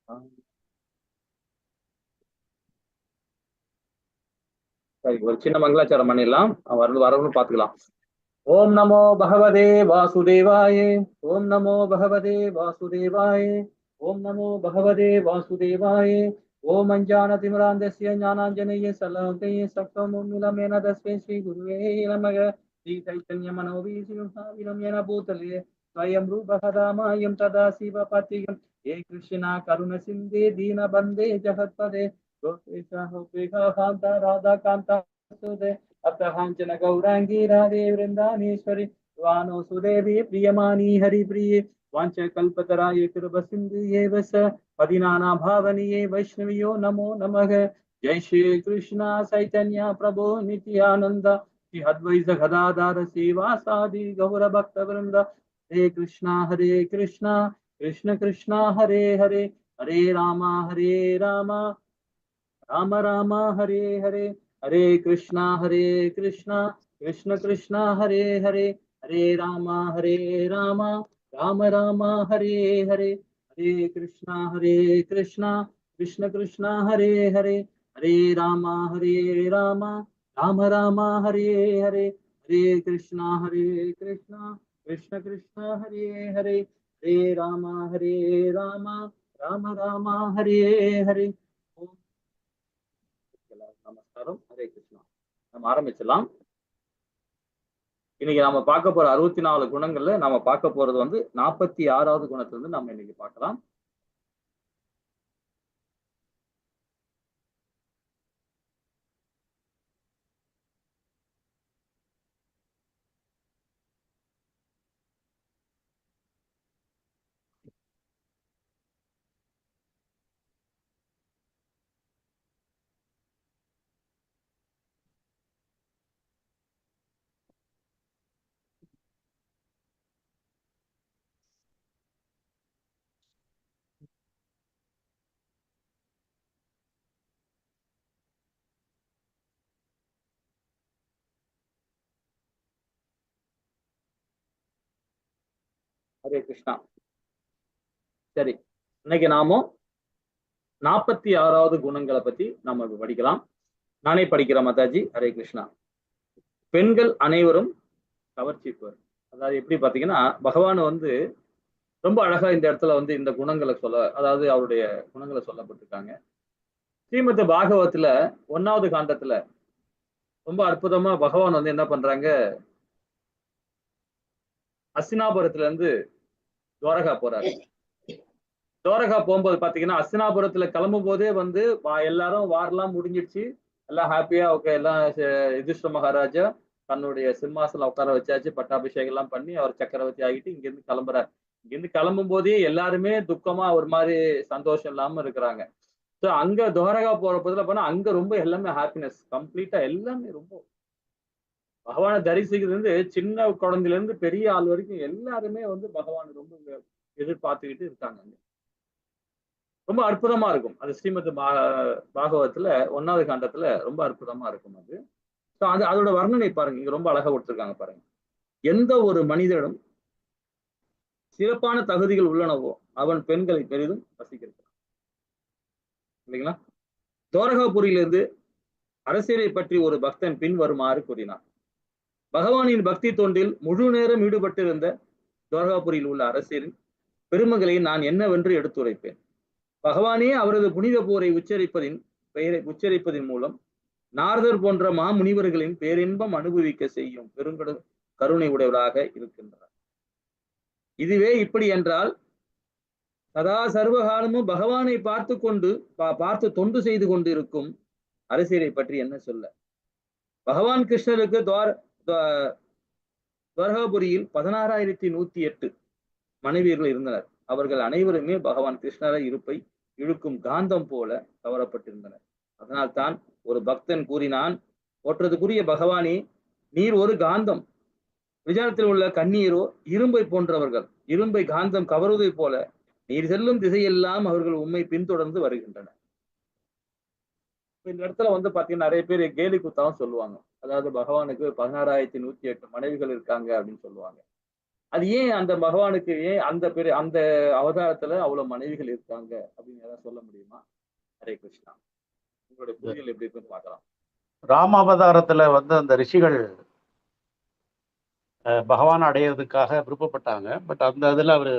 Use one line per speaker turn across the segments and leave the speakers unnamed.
சரி, ஒரு சின்ன மங்களாச்சாரம் பண்ணிடலாம். வரணும் பாத்துக்கலாம். ஓம் நமோ பகவதே வாசுதேவாயே. ஓம் நமோ பகவதே வாசுதேவாயே. ஓம் நமோ பகவதே வாசுதேவாயே. ஓம் அஞ்ஞானதிமிராந்தஸ்ய ஞானாஞ்சனேய சலாகயே சப்தமுன்மிலமேன தஸ்மை ஸ்ரீ குருவே நமக. ஸ்ரீ சைத்தன்ய மனோபீசியம் யன பூதலே ஸ்வயம் ரூபகதாமாயம் ததா சிவபதியம். ஹே கிருஷ்ணா கருண சிந்தே தீனபந்தே ஜகத்பதே கோபேஷா ராதா காந்தா சுதே அத்தகாஞ்சன கௌராங்கி ராதே वृन्दानेश्वरि வானோ சுதேவி பிரியமானி ஹரிபிரியே வாஞ்ச கல்பதராய கிருப சிந்து ஏவ ச பதினானா பாவனியே வைஷ்ணவியோ நமோ நமக. ஜெய் ஸ்ரீ கிருஷ்ணா சைதன்யா பிரபு நித்யானந்த ஸ்ரீ அத்வைத கதாதார சேவாசாதி கௌர பக்த விருந்த. ஹரே கிருஷ்ணா ஹரே கிருஷ்ணா கிருஷ்ண கிருஷ்ணா ஹரே ஹரே ஹரே ராமா ஹரே ராமா ராம ராம ஹரே ஹரே ஹரே கிருஷ்ணா ஹரே கிருஷ்ணா கிருஷ்ண கிருஷ்ணா ஹரே ஹரே ஹரே ராமா ஹரே ராமா ராம ராம ஹரே ஹரே ஹரே கிருஷ்ணா ஹரே கிருஷ்ணா கிருஷ்ண கிருஷ்ணா ஹரே ஹரே ஹரே ராமா ஹரே ராமா ராம ராம ஹரே ஹரே ஹரே கிருஷ்ணா ஹரே கிருஷ்ணா கிருஷ்ண கிருஷ்ணா ஹரே ஹரே ஹரே ராமா ஹரே ராமா ராம ராம ஹரே ஹரே. நமஸ்காரம். ஹரே கிருஷ்ணா. நம்ம ஆரம்பிச்சிடலாம். இன்னைக்கு நாம பார்க்க போற 64 குணங்கள்ல நாம பார்க்க போறது வந்து 46வது குணத்துல இருந்து நம்ம இன்னைக்கு பார்க்கலாம். ஹரே கிருஷ்ணா. சரி, இன்னைக்கு நாம 46வது குணங்களை பத்தி நாம இப்ப படிக்கலாம். நானே படிக்கிறேன் மாதாஜி. ஹரே கிருஷ்ணா. பெண்கள் அனைவரும் கவர்ச்சிப்பர். அதாவது எப்படி பாத்தீங்கன்னா, பகவான் வந்து ரொம்ப அழகா இந்த இடத்துல வந்து இந்த குணங்களை சொல்ல, அதாவது அவருடைய குணங்களை சொல்லப்பட்டிருக்காங்க. ஸ்ரீமத் பாகவத்துல 1வது காண்டத்துல ரொம்ப அற்புதமா பகவான் வந்து என்ன பண்றாங்க, அஸ்தினாபுரத்துல இருந்து துவாரகா போறாரு. துவாரகா போகும்போது பாத்தீங்கன்னா, அஸ்தினாபுரத்துல கிளம்பும் போதே வந்து எல்லாரும் வாரெல்லாம் முடிஞ்சிடுச்சு, எல்லாம் ஹாப்பியா ஓகே, எல்லாம் யுதிஷ்டிர மகாராஜா தன்னுடைய சிம்மாசனம் உட்கார வச்சாச்சு, பட்டாபிஷேகம் எல்லாம் பண்ணி அவர் சக்கரவர்த்தி ஆகிட்டு இங்கிருந்து கிளம்புறாரு. இங்கிருந்து கிளம்பும் போதே எல்லாருமே துக்கமா ஒரு மாதிரி சந்தோஷம் இல்லாம இருக்கிறாங்க. ஸோ அங்க துவாரகா போற போதுல போனா அங்க ரொம்ப எல்லாமே ஹாப்பினஸ் கம்ப்ளீட்டா, எல்லாமே ரொம்ப பகவானை தரிசிக்கிறது வந்து சின்ன குழந்தையில இருந்து பெரிய ஆள் வரைக்கும் எல்லாருமே வந்து பகவானை ரொம்ப எதிர்பார்த்துக்கிட்டு இருக்காங்க. அங்க ரொம்ப அற்புதமா இருக்கும். அது ஸ்ரீமத் பாகவத்துல 1வது காண்டத்துல ரொம்ப அற்புதமா இருக்கும் அது. ஸோ அது அதோட வர்ணனை பாருங்க, இங்க ரொம்ப அழகா கொடுத்துருக்காங்க பாருங்க. எந்த ஒரு மனிதனும் சிறப்பான தகுதிகள் உள்ளனவோ அவன் பெண்களை பெரிதும் வசிக்கிறான். இல்லைங்களா? துவாரகாபுரியிலிருந்து அரசியலை பற்றி ஒரு பக்தன் பின் வருமாறு கூறினான். பகவானின் பக்தி தொண்டில் முழு நேரம் ஈடுபட்டிருந்த துவாரகாபுரியில் உள்ள அரசியலின் பெருமகளை நான் என்னவென்று எடுத்துரைப்பேன். பகவானே அவரது புனித போரை பெயரை உச்சரிப்பதின் மூலம் நாரதர் போன்ற மாமுனிவர்களின் பேரின்பம் அனுபவிக்க செய்யும் பெருங்கடு கருணை உடையவராக இருக்கின்றார். இதுவே இப்படி என்றால் சதா சர்வகாலமும் பகவானை பார்த்து கொண்டு பார்த்து தொண்டு செய்து கொண்டு இருக்கும் அரசியலை பற்றி என்ன சொல்ல? பகவான் கிருஷ்ணருக்கு துவாரகாபுரியில் 16,108 மனைவியர்கள் இருந்தனர். அவர்கள் அனைவருமே பகவான் கிருஷ்ணரை இருப்பை இழுக்கும் காந்தம் போல கவரப்பட்டிருந்தனர். அதனால் தான் ஒரு பக்தன் கூறினான், போற்றதுக்குரிய பகவானே, நீர் ஒரு காந்தம். விஜானத்தில் உள்ள கண்ணீரோ இரும்பை போன்றவர்கள். இரும்பை காந்தம் கவருவதை போல நீர் செல்லும் திசையெல்லாம் அவர்கள் உம்மை பின்தொடர்ந்து வருகின்றனர். இந்த இடத்துல வந்து பாத்தீங்கன்னா நிறைய பேர் கேலி குத்தாவும் சொல்லுவாங்க. அதாவது பகவானுக்கு 16,108 மனைவிகள் இருக்காங்க அப்படின்னு சொல்லுவாங்க. அது ஏன் அந்த பகவானுக்கு ஏன் அந்த பெரிய அந்த அவதாரத்துல அவ்வளவு மனைவிகள் இருக்காங்க அப்படின்னு யாராவது சொல்ல முடியுமா? ஹரே கிருஷ்ணா. உங்களுடைய புரிதல் எப்படி இருக்குன்னு பார்க்கலாம்.
ராம அவதாரத்துல வந்து அந்த ரிஷிகள் பகவான் அடையிறதுக்காக விருப்பப்பட்டாங்க. பட் அந்த இதுல அவரு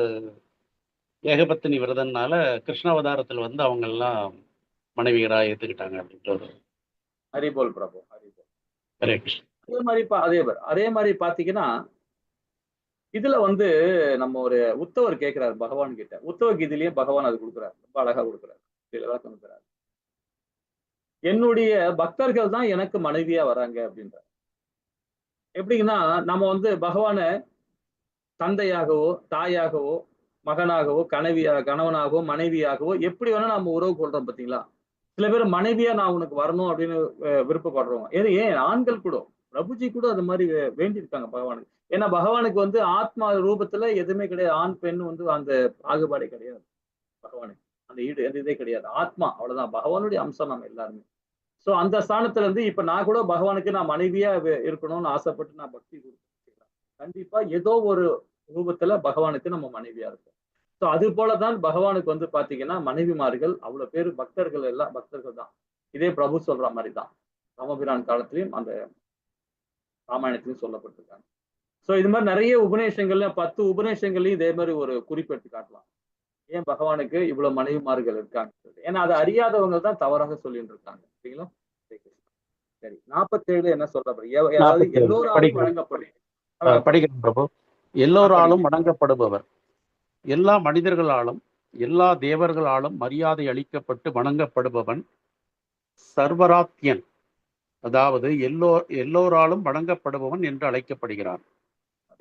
ஏகபத்தினி விரதம்னால கிருஷ்ண அவதாரத்துல வந்து அவங்க எல்லாம் மனைவிகரா ஏத்துக்கிட்டாங்க அப்படின்ற ஒரு.
ஹரிபோல் பிரபு, ஹரிபோல்.
ஹரே கிருஷ்ணா.
அதே மாதிரி பாத்தீங்கன்னா இதுல வந்து நம்ம ஒரு உத்தவர் கேட்கிறார் பகவான் கிட்ட. உத்தவ கீதையிலயும் பகவான் அது கொடுக்குறாரு, ரொம்ப அழகா கொடுக்குறாரு, விளக்கம் கொடுக்குறாரு. என்னுடைய பக்தர்கள் தான் எனக்கு மனைவியா வராங்க அப்படின்றார். எப்படின்னா நம்ம வந்து பகவானை தந்தையாகவோ தாயாகவோ மகனாகவோ கணவனாகவோ மனைவியாகவோ எப்படி வேணா நம்ம உறவு கொள்றோம் பாத்தீங்களா? சில பேர் மனைவியா நான் உனக்கு வரணும் அப்படின்னு விருப்பப்படுறோம். ஏன் ஆண்கள் கூட, பிரபுஜி கூட அது மாதிரி வேண்டியிருக்காங்க பகவானுக்கு. ஏன்னா பகவானுக்கு வந்து ஆத்மா ரூபத்துல எதுவுமே கிடையாது. ஆண் பெண் வந்து அந்த பாகுபாடே கிடையாது பகவானுக்கு. அந்த ஈடு அந்த இதே கிடையாது. ஆத்மா அவ்வளவுதான், பகவானுடைய அம்சம் நம்ம எல்லாருமே. சோ அந்த ஸ்தானத்துல இருந்து இப்ப நான் கூட பகவானுக்கு நான் மனைவியா இருக்கணும்னு ஆசைப்பட்டு நான் பக்தி கொடுத்தேன். கண்டிப்பா ஏதோ ஒரு ரூபத்துல பகவானுக்கு நம்ம மனைவியா இருப்போம். சோ அது போலதான் பகவானுக்கு வந்து பாத்தீங்கன்னா மனைவிமார்கள் அவ்வளவு பேரு பக்தர்கள், எல்லாம் பக்தர்கள் தான். இதே பிரபு சொல்ற மாதிரிதான் ராமபிரான் காலத்திலையும் அந்த ராமாயணத்திலையும் சொல்லப்பட்டிருக்காங்க. சோ இது மாதிரி நிறைய உபநேஷங்கள்ல 10 உபநேஷங்கள்லயும் இதே மாதிரி ஒரு குறிப்பு எடுத்து காட்டலாம். ஏன் பகவானுக்கு இவ்வளவு மனைவிமார்கள் இருக்காங்க? ஏன்னா அதை அறியாதவங்க தான் தவறாக சொல்லிட்டு இருக்காங்க. சரிங்களா? சரி, 47 என்ன சொல்ற? அதாவது
47.
எல்லோராலும்
படிக்கிறேன்.
வழங்கப்படும்.
படிக்கிறேன் பிரபு. எல்லோராலும் வணங்கப்படுபவர், எல்லா மனிதர்களாலும் எல்லா தேவர்களாலும் மரியாதை அளிக்கப்பட்டு வணங்கப்படுபவன் சர்வராத்யன், அதாவது எல்லோராலும் வணங்கப்படுபவன் என்று அழைக்கப்படுகிறான்.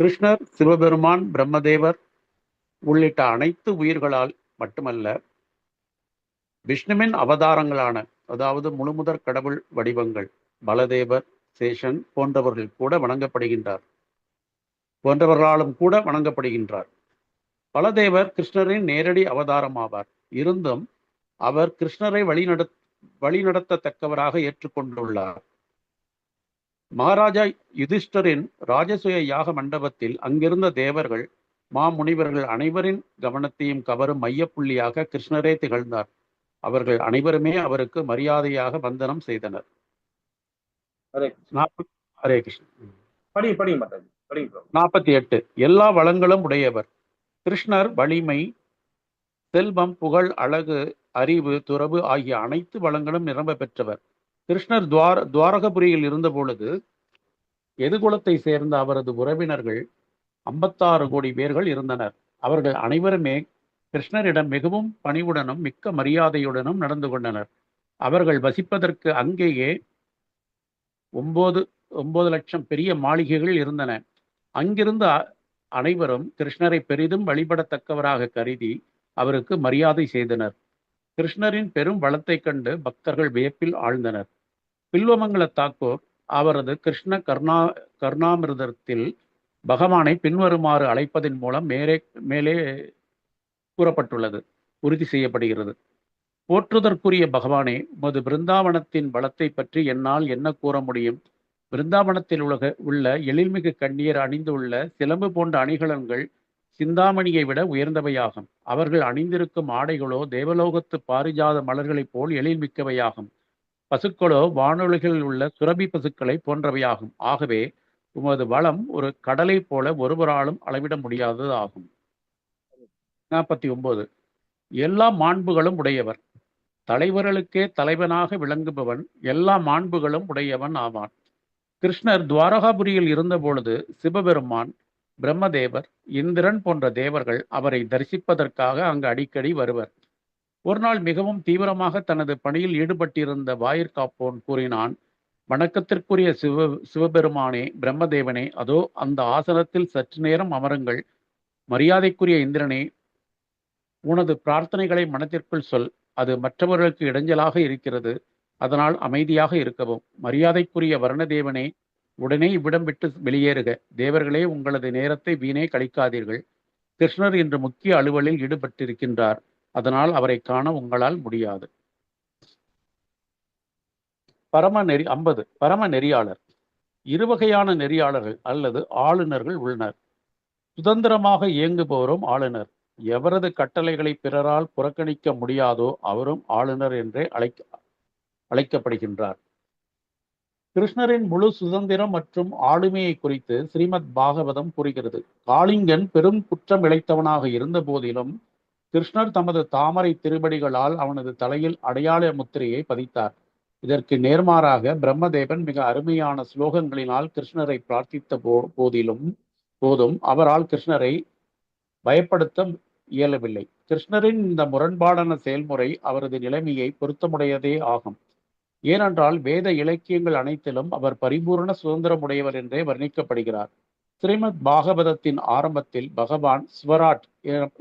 கிருஷ்ணர், சிவபெருமான், பிரம்மதேவர் உள்ளிட்ட அனைத்து உயிர்களால் மட்டுமல்ல, விஷ்ணுவின் அவதாரங்களான, அதாவது முழுமுதற் கடவுள் வடிவங்கள் பலதேவர், சேஷன் போன்றவர்கள் கூட வணங்கப்படுகின்றார், போன்றவர்களாலும் கூட வணங்கப்படுகின்றார். பலதேவர் கிருஷ்ணரின் நேரடி அவதாரமாவார். இருந்தும் அவர் கிருஷ்ணரை வழிநடத்தத்தக்கவராக ஏற்றுக்கொண்டுள்ளார். மகாராஜா யுதிஷ்டரின் ராஜசூய யாக மண்டபத்தில் அங்கிருந்த தேவர்கள், மாமுனிவர்கள் அனைவரின் கவனத்தையும் கவரும் மையப்புள்ளியாக கிருஷ்ணரே திகழ்ந்தார். அவர்கள் அனைவருமே அவருக்கு மரியாதையாக வந்தனம் செய்தனர்.
ஹரே கிருஷ்ணா.
ஹரே கிருஷ்ணா.
படி, படி மாதாஜி, படி பிரபு.
48. எல்லா வளங்களும் உடையவர். கிருஷ்ணர் வலிமை, செல்வம், புகழ், அழகு, அறிவு, துறவு ஆகிய அனைத்து வளங்களும் நிரம்ப பெற்றவர். கிருஷ்ணர் துவாரகபுரியில் இருந்த பொழுது எதுகுலத்தை சேர்ந்த அவரது உறவினர்கள் 56 கோடி பேர்கள் இருந்தனர். அவர்கள் அனைவருமே கிருஷ்ணரிடம் மிகவும் பணிவுடனும் மிக்க மரியாதையுடனும் நடந்து கொண்டனர். அவர்கள் வசிப்பதற்கு அங்கேயே 9 லட்சம் பெரிய மாளிகைகள் இருந்தன. அங்கிருந்த அனைவரும் கிருஷ்ணரை பெரிதும் வழிபடத்தக்கவராக கருதி அவருக்கு மரியாதை செய்தனர். கிருஷ்ணரின் பெரும் வளத்தைக் கண்டு பக்தர்கள் வியப்பில் ஆழ்ந்தனர். பில்வமங்கல தாக்கூர் அவரது கிருஷ்ண கர்ணாமிர்தத்தில் பகவானை பின்வருமாறு அழைப்பதன் மூலம் மேலே கூறப்பட்டுள்ளது, உறுதி செய்யப்படுகிறது. போற்றுதற்குரிய பகவானே, உமது பிருந்தாவனத்தின் வளத்தை பற்றி என்னால் என்ன கூற முடியும்? பிருந்தாவனத்தில் உள்ள எழில்மிகு கண்ணீர் அணிந்துள்ள சிலம்பு போன்ற அணிகலன்கள் சிந்தாமணியை விட உயர்ந்தவையாகும். அவர்கள் அணிந்திருக்கும் ஆடைகளோ தேவலோகத்து பாரிஜாத மலர்களைப் போல் எழில்மிக்கவையாகும். பசுக்களோ வானொலிகளில் உள்ள சுரபி பசுக்களை போன்றவையாகும். ஆகவே உமது வளம் ஒரு கடலை போல ஒருவராலும் அளவிட முடியாதது ஆகும். 49. எல்லா மாண்புகளும் உடையவர். தலைவர்களுக்கே தலைவனாக விளங்குபவன் எல்லா மாண்புகளும் உடையவன் ஆவான். கிருஷ்ணர் துவாரகாபுரியில் இருந்தபொழுது சிவபெருமான், பிரம்மதேவர், இந்திரன் போன்ற தேவர்கள் அவரை தரிசிப்பதற்காக அங்கு அடிக்கடி வருவர். ஒரு நாள் மிகவும் தீவிரமாக தனது பணியில் ஈடுபட்டிருந்த வாயிற்காப்போன் கூறினான், வணக்கத்திற்குரிய சிவபெருமானே, பிரம்மதேவனே, அதோ அந்த ஆசனத்தில் சற்று நேரம் அமருங்கள். மரியாதைக்குரிய இந்திரனே, உனது பிரார்த்தனைகளை மனத்திற்குள் சொல். அது மற்றவர்களுக்கு இடைஞ்சலாக இருக்கிறது, அதனால் அமைதியாக இருக்கவும். மரியாதைக்குரிய வருணதேவனே, உடனே இவ்விடம் விட்டு வெளியேறுக. தேவர்களே, உங்களது நேரத்தை வீணே கழிக்காதீர்கள். கிருஷ்ணர் இன்று முக்கிய அலுவலில் ஈடுபட்டிருக்கின்றார், அதனால் அவரை காண உங்களால் முடியாது. பரமநெறி 50. பரம நெறியாளர். இருவகையான நெறியாளர்கள் அல்லது ஆளுநர்கள் உள்ளனர். சுதந்திரமாக இயங்குபவரும் ஆளுநர். எவரது கட்டளைகளை பிறரால் புறக்கணிக்க முடியாதோ அவரும் ஆளுநர் என்றே அழைக்கப்படுகின்றார். கிருஷ்ணரின் முழு சுதந்திரம் மற்றும் ஆளுமையை குறித்து ஸ்ரீமத் பாகவதம் கூறுகிறது. காளிங்கன் பெரும் குற்றம் இழைத்தவனாக இருந்த போதிலும் கிருஷ்ணர் தமது தாமரை திருவடிகளால் அவனது தலையில் அடையாள முத்திரையை பதித்தார். இதற்கு நேர்மாறாக பிரம்மதேவன் மிக அருமையான ஸ்லோகங்களினால் கிருஷ்ணரை பிரார்த்தித்த போதும் அவரால் கிருஷ்ணரை பயப்படுத்த இயலவில்லை. கிருஷ்ணரின் இந்த முரண்பாடான செயல்முறை அவரது நிலைமையை பொருத்தமுடையதே ஆகும். ஏனென்றால் வேத இலக்கியங்கள் அனைத்திலும் அவர் பரிபூர்ண சுதந்திரமுடையவர் என்றே வர்ணிக்கப்படுகிறார். ஸ்ரீமத் பாகவதத்தின் ஆரம்பத்தில் பகவான் ஸ்வராட்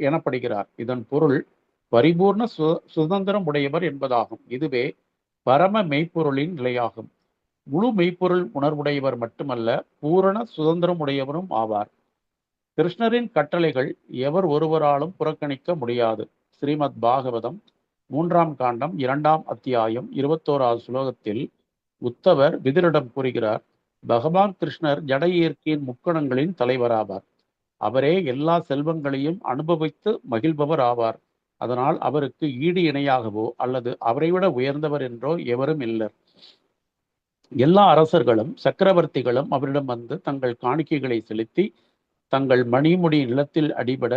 எனப்படுகிறார். இதன் பொருள் பரிபூர்ண சுதந்திரம் உடையவர் என்பதாகும். இதுவே பரம மெய்ப்பொருளின் நிலையாகும். முழு மெய்ப்பொருள் உணர்வுடையவர் மட்டுமல்ல, பூரண சுதந்திரம் உடையவரும் ஆவார். கிருஷ்ணரின் கட்டளைகள் எவர் ஒருவராலும் புறக்கணிக்க முடியாது. ஸ்ரீமத் பாகவதம் 3ஆம் காண்டம் 2ஆம் அத்தியாயம் 21வது ஸ்லோகத்தில் உத்தவர் விதுரிடம் கூறுகிறார், பகவான் கிருஷ்ணர் ஜட இயற்கையின் முக்கணங்களின் தலைவராவார். அவரே எல்லா செல்வங்களையும் அனுபவித்து மகிழ்பவர் ஆவார். அதனால் அவருக்கு ஈடு இணையாகவோ அல்லது அவரை விட உயர்ந்தவர் என்றோ எவரும் இல்லர். எல்லா அரசர்களும் சக்கரவர்த்திகளும் அவரிடம் வந்து தங்கள் காணிக்கைகளை செலுத்தி தங்கள் மணிமுடி நிலத்தில் அடிபட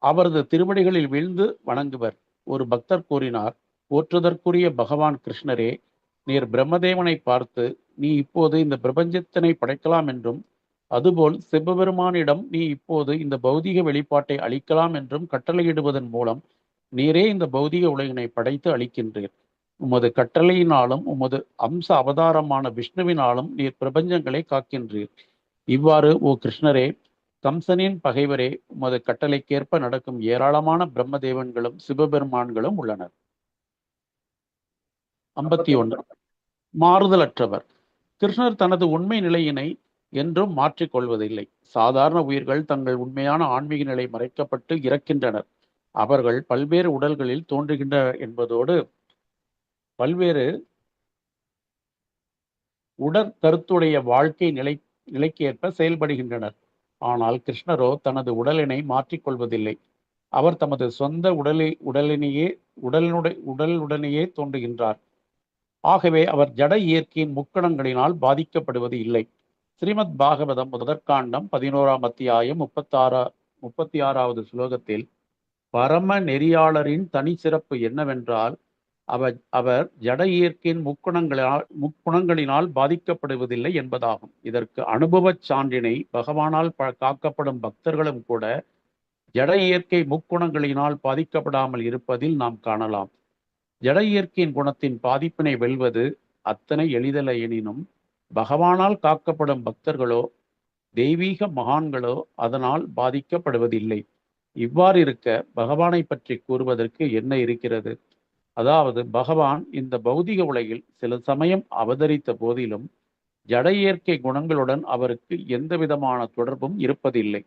அவரது திருவடிகளில் வீழ்ந்து வணங்குவர். ஒரு பக்தர் கூறினார், போற்றுதற்குரிய பகவான் கிருஷ்ணரே, நீர் பிரம்மதேவனை பார்த்து நீ இப்போது இந்த பிரபஞ்சத்தினை படைக்கலாம் என்றும், அதுபோல் சிவபெருமானிடம் நீ இப்போது இந்த பௌதிக வெளிப்பாட்டை அளிக்கலாம் என்றும் கட்டளையிடுவதன் மூலம் நீரே இந்த பௌதிக உலகினை படைத்து அளிக்கின்றீர். உமது கட்டளையினாலும் உமது அம்ச அவதாரமான விஷ்ணுவினாலும் நீர் பிரபஞ்சங்களை காக்கின்றீர். இவ்வாறு ஓ கிருஷ்ணரே, கம்சனின் பகைவரே, உமது கட்டளைக்கேற்ப நடக்கும் ஏராளமான பிரம்மதேவன்களும் சிவபெருமான்களும் உள்ளனர். 51. மாறுதலற்றவர். கிருஷ்ணர் தனது உண்மை நிலையினை என்றும் மாற்றிக்கொள்வதில்லை. சாதாரண உயிர்கள் தங்கள் உண்மையான ஆன்மீக நிலை மறைக்கப்பட்டு இறக்கின்றனர். அவர்கள் பல்வேறு உடல்களில் தோன்றுகின்றனர் என்பதோடு பல்வேறு உடற்கருத்துடைய வாழ்க்கை நிலைக்கேற்ப செயல்படுகின்றனர். ஆனால் கிருஷ்ணரோ தனது உடலினை மாற்றிக்கொள்வதில்லை. அவர் தமது சொந்த உடலுடனேயே தோன்றுகின்றார். ஆகவே அவர் ஜட இயற்கையின் முக்கணங்களினால் பாதிக்கப்படுவது இல்லை. ஸ்ரீமத் பாகவதம் முதற்காண்டம் 11ஆம் அத்தியாயம் 36வது ஸ்லோகத்தில் பரம நெறியாளரின் தனி சிறப்பு என்னவென்றால் அவர் ஜட இயற்கையின் முக்குணங்களினால் பாதிக்கப்படுவதில்லை என்பதாகும். இதற்கு அனுபவச் சான்றினை பகவானால் காக்கப்படும் பக்தர்களும் கூட ஜட இயற்கை முக்குணங்களினால் பாதிக்கப்படாமல் இருப்பதில் நாம் காணலாம். ஜட இயற்கையின் குணத்தின் பாதிப்பினை வெல்வது அத்தனை எளிதல்ல. எனினும் பகவானால் காக்கப்படும் பக்தர்களோ தெய்வீக மகான்களோ அதனால் பாதிக்கப்படுவதில்லை. இவ்வாறு இருக்க பகவானை பற்றி கூறுவதற்கு என்ன இருக்கிறது? அதாவது பகவான் இந்த பௌதிக உலகில் சில சமயம் அவதரித்த போதிலும் ஜட இயற்கை குணங்களுடன் அவருக்கு எந்த விதமான தொடர்பும் இருப்பதில்லை.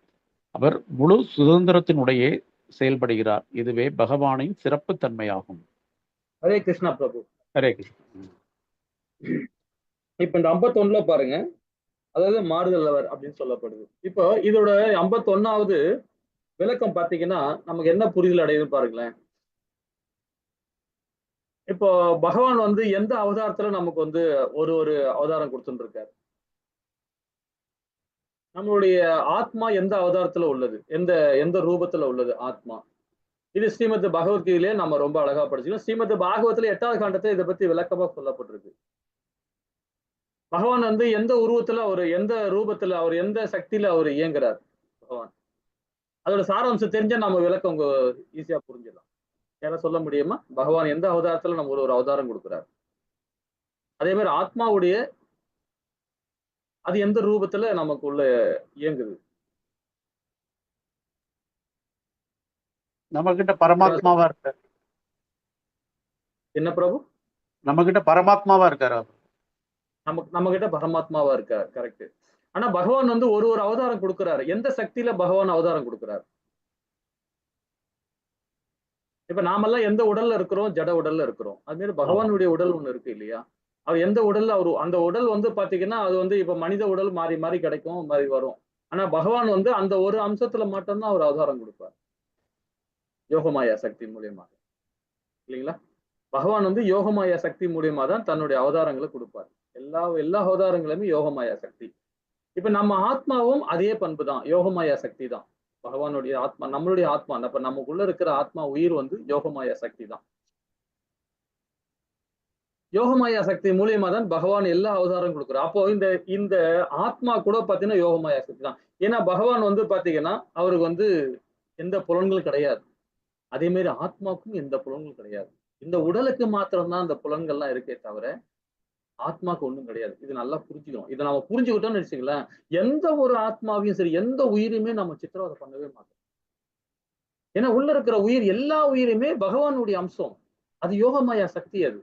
அவர் முழு சுதந்திரத்தினுடைய செயல்படுகிறார். இதுவே பகவானின் சிறப்பு தன்மையாகும்.
ஹரே கிருஷ்ணா பிரபு.
ஹரே கிருஷ்ணா.
இப்ப இந்த 51ல பாருங்க, அதாவது மாறுதல் அப்படின்னு சொல்லப்படுது. இப்போ இதோட 51வது விளக்கம் பாத்தீங்கன்னா நமக்கு என்ன புரிதல் அடையுதுன்னு பாருங்களேன். இப்போ பகவான் வந்து எந்த அவதாரத்துல நமக்கு வந்து ஒரு ஒரு அவதாரம் கொடுத்துட்டு இருக்காரு? நம்மளுடைய ஆத்மா எந்த அவதாரத்துல உள்ளது, எந்த எந்த ரூபத்துல உள்ளது ஆத்மா? இது ஸ்ரீமத் பகவத்கீதையிலே நம்ம ரொம்ப அழகா படிச்சுக்கணும். ஸ்ரீமத் பாகவத்துல 8வது காண்டத்துல இதை பத்தி விளக்கமா சொல்லப்பட்டிருக்கு. பகவான் வந்து எந்த உருவத்துல அவர், எந்த ரூபத்துல அவர், எந்த சக்தியில அவர் இயங்குறார் பகவான், அதோட சாராம்சம் தெரிஞ்சா நம்ம விளக்கம் ஈஸியா புரிஞ்சிடலாம். யாரா சொல்ல முடியுமா பகவான் எந்த அவதாரத்துல நம்ம ஒரு அவதாரம் கொடுக்குறாரு? அதே மாதிரி ஆத்மாவுடைய அது எந்த ரூபத்துல நமக்கு உள்ள இயங்குது?
நம்ம கிட்ட பரமாத்மாவா இருக்காரு.
என்ன பிரபு?
நம்ம கிட்ட பரமாத்மாவா இருக்காரு.
நம்ம கிட்ட பரமாத்மாவா இருக்காரு. கரெக்ட். ஆனா பகவான் வந்து ஒரு ஒரு அவதாரம் கொடுக்கிறாரு. எந்த சக்தியில பகவான் அவதாரம் கொடுக்கிறாரு? இப்ப நாமெல்லாம் எந்த உடல்ல இருக்கிறோம்? ஜட உடல்ல இருக்கிறோம். அது மாதிரி பகவானுடைய உடல் ஒண்ணு இருக்கு இல்லையா? அவர் எந்த உடல்ல அவர், அந்த உடல் வந்து பாத்தீங்கன்னா அது வந்து இப்ப மனித உடல் மாறி மாறி கிடைக்கும், மாறி வரும். ஆனா பகவான் வந்து அந்த ஒரு அம்சத்துல மட்டும்தான் அவர் அவதாரம் கொடுப்பார், யோகமாயா சக்தி மூலியமாக. இல்லைங்களா? பகவான் வந்து யோகமாயா சக்தி மூலியமா தான் தன்னுடைய அவதாரங்களை கொடுப்பார். எல்லா எல்லா அவதாரங்களுமே யோகமாயா சக்தி. இப்ப நம்ம ஆத்மாவும் அதே பண்பு தான், யோகமாயா சக்தி தான். பகவானுடைய ஆத்மா நம்மளுடைய ஆத்மா, அப்ப நமக்குள்ள இருக்கிற ஆத்மா உயிர் வந்து யோகமாயா சக்தி தான். யோகமாயா சக்தி மூலியமா தான் பகவான் எல்லா அவதாரம் கொடுக்குறார். அப்போ இந்த இந்த ஆத்மா கூட பாத்தீங்கன்னா யோகமாயா சக்தி தான். ஏன்னா பகவான் வந்து பாத்தீங்கன்னா அவருக்கு வந்து எந்த புலன்களும் கிடையாது. அதே மாதிரி ஆத்மாவுக்கும் எந்த புலன்களும் கிடையாது. இந்த உடலுக்கு மாத்திரம்தான் அந்த புலன்கள்லாம் இருக்கே தவிர ஆத்மாக்கு ஒண்ணும் கிடையாது. இது நல்லா புரிஞ்சுக்கணும். இதை நம்ம புரிஞ்சுக்கிட்டோம்னு வச்சுங்களேன், எந்த ஒரு ஆத்மாவையும் சரி எந்த உயிரையுமே நம்ம சித்திரவதை பண்ணவே மாட்டோம். ஏன்னா உள்ள இருக்கிற உயிர் எல்லா உயிருமே பகவானுடைய அம்சம். அது யோகமாயா சக்தி. அது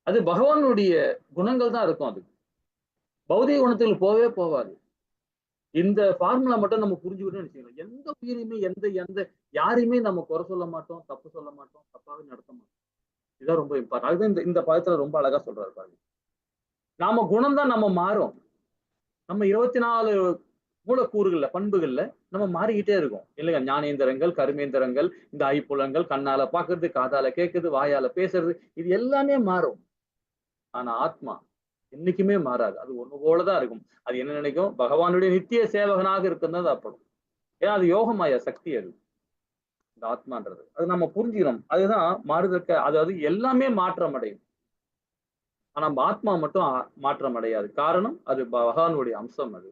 அது பகவானுடைய குணங்கள் தான் இருக்கும். அது பௌதிக குணத்துக்கு போகவே போகாது. இந்த ஃபார்முலா மட்டும் நம்ம புரிஞ்சுக்கிட்டோம்னு வச்சுக்கலாம், எந்த உயிரையுமே எந்த எந்த யாரையுமே நம்ம குறை சொல்ல மாட்டோம், தப்பு சொல்ல மாட்டோம், தப்பாவே நடத்த மாட்டோம். இதுதான் ரொம்ப இம்பார்ட்டன். அதுதான் இந்த இந்த பதத்துல ரொம்ப அழகா சொல்றாரு பாருங்க. நாம குணம் தான் நம்ம மாறும். நம்ம 24 மூலக்கூறுகள்ல பண்புகள்ல நம்ம மாறிக்கிட்டே இருக்கோம் இல்லைங்க? ஞானேந்திரங்கள், கருமேந்திரங்கள், இந்த ஐப்புலங்கள், கண்ணால பாக்குறது, காதால கேட்குறது, வாயால பேசுறது, இது எல்லாமே மாறும். ஆனா ஆத்மா என்னைக்குமே மாறாது. அது ஒண்ணு போலதான் இருக்கும். அது என்ன நினைக்கும்? பகவானுடைய நித்திய சேவகனாக இருக்குன்னு அப்படும். ஏன்னா அது யோகமாயா சக்தி. அது இந்த ஆத்மான்றது அது நம்ம புரிஞ்சுக்கணும். அதுதான் மாறுதற்க, அதாவது எல்லாமே மாற்றம் அடையும். ஆனா நம்ம ஆத்மா மட்டும் மாற்றம் அடையாது. காரணம் அது பகவானுடைய அம்சம். அது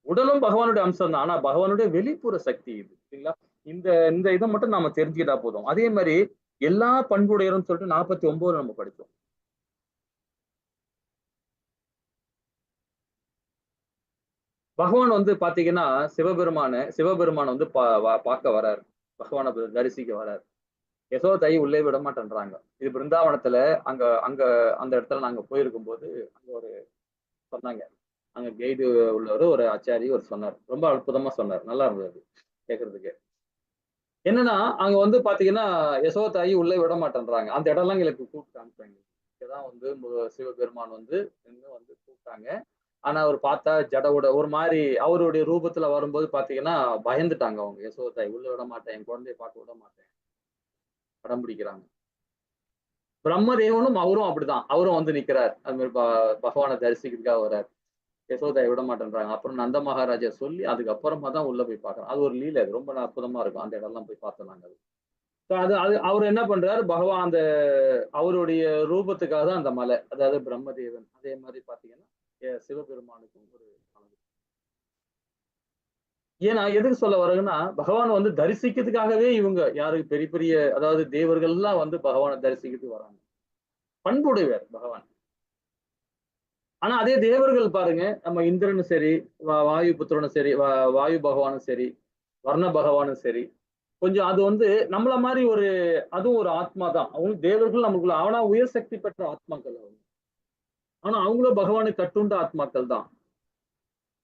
உடலும் பகவானுடைய அம்சம் தான், ஆனா பகவானுடைய வெளிப்புற சக்தி இது. சரிங்களா? இந்த இந்த இதை மட்டும் நாம தெரிஞ்சுக்கிட்டா போதும். அதே மாதிரி எல்லா பண்புடையரும் சொல்லிட்டு 49 நம்ம படிச்சோம். பகவான் வந்து பாத்தீங்கன்னா சிவபெருமான வந்து பார்க்க வராரு, பகவானை தரிசிக்க வராரு. யசோதை உள்ளே விட மாட்டேன்றாங்க. இது பிருந்தாவனத்துல அங்க அங்க அந்த இடத்துல நாங்க போயிருக்கும் போது அங்க ஒரு சொன்னாங்க, அங்க கைடு உள்ளவர் ஒரு ஆச்சாரி ஒரு சொன்னார், ரொம்ப அற்புதமா சொன்னார், நல்லா இருந்தது கேட்கறதுக்கு. என்னன்னா அங்க வந்து பாத்தீங்கன்னா யசோதாயி உள்ளே விட மாட்டேன்றாங்க. அந்த இடம்லாம் எங்களுக்கு கூப்பிட்டு காமிச்சாங்க. இங்கதான் வந்து சிவபெருமான் வந்து இன்னும் வந்து கூப்பிட்டாங்க. ஆனா அவர் பார்த்தா ஜடவோட ஒரு மாதிரி அவருடைய ரூபத்துல வரும்போது பாத்தீங்கன்னா பயந்துட்டாங்க அவங்க. யசோதாய் உள்ள விட மாட்டேன், என் குழந்தைய பார்க்க விட மாட்டேன், படம் பிடிக்கிறாங்க. பிரம்மதேவனும் அவரும் அப்படிதான், அவரும் வந்து நிக்கிறார். அது மாதிரி பகவானை தரிசிக்கிறதுக்காக வர்றார். யசோதாயை விட மாட்டேன்றாங்க. அப்புறம் நந்த மகாராஜா சொல்லி அதுக்கப்புறமா தான் உள்ள போய் பாக்குறோம். அது ஒரு லீலை, அது ரொம்ப அற்புதமா இருக்கும். அந்த இடம்லாம் போய் பார்த்தோம் நாங்க. அது அது அவர் என்ன பண்றாரு, பகவான் அந்த அவருடைய ரூபத்துக்காக தான் அந்த மலை, அதாவது பிரம்மதேவன். அதே மாதிரி பாத்தீங்கன்னா சிவபெருமானுக்கும் ஒரு மலை. ஏன்னா எதுக்கு சொல்ல வரேன்னா, பகவான் வந்து தரிசிக்கிறதுக்காகவே இவங்க யாருக்கு பெரிய பெரிய அதாவது தேவர்கள் எல்லாம் வந்து பகவானை தரிசிக்கிறதுக்கு வராங்க. பண்புடையவர் பகவான். ஆனா அதே தேவர்கள் பாருங்க, நம்ம இந்திரனும் சரி, வாயு புத்திரனும் சரி, வாயு பகவானும் சரி, வர்ண பகவானும் சரி, கொஞ்சம் அது வந்து நம்மள மாதிரி ஒரு அதுவும் ஒரு ஆத்மா தான். அவங்க தேவர்கள் நமக்குள்ள, ஆனா உயர் சக்தி பெற்ற ஆத்மாக்கள் அவங்க. ஆனா அவங்களும் பகவானுக்கு கட்டுண்ட ஆத்மாக்கள் தான்.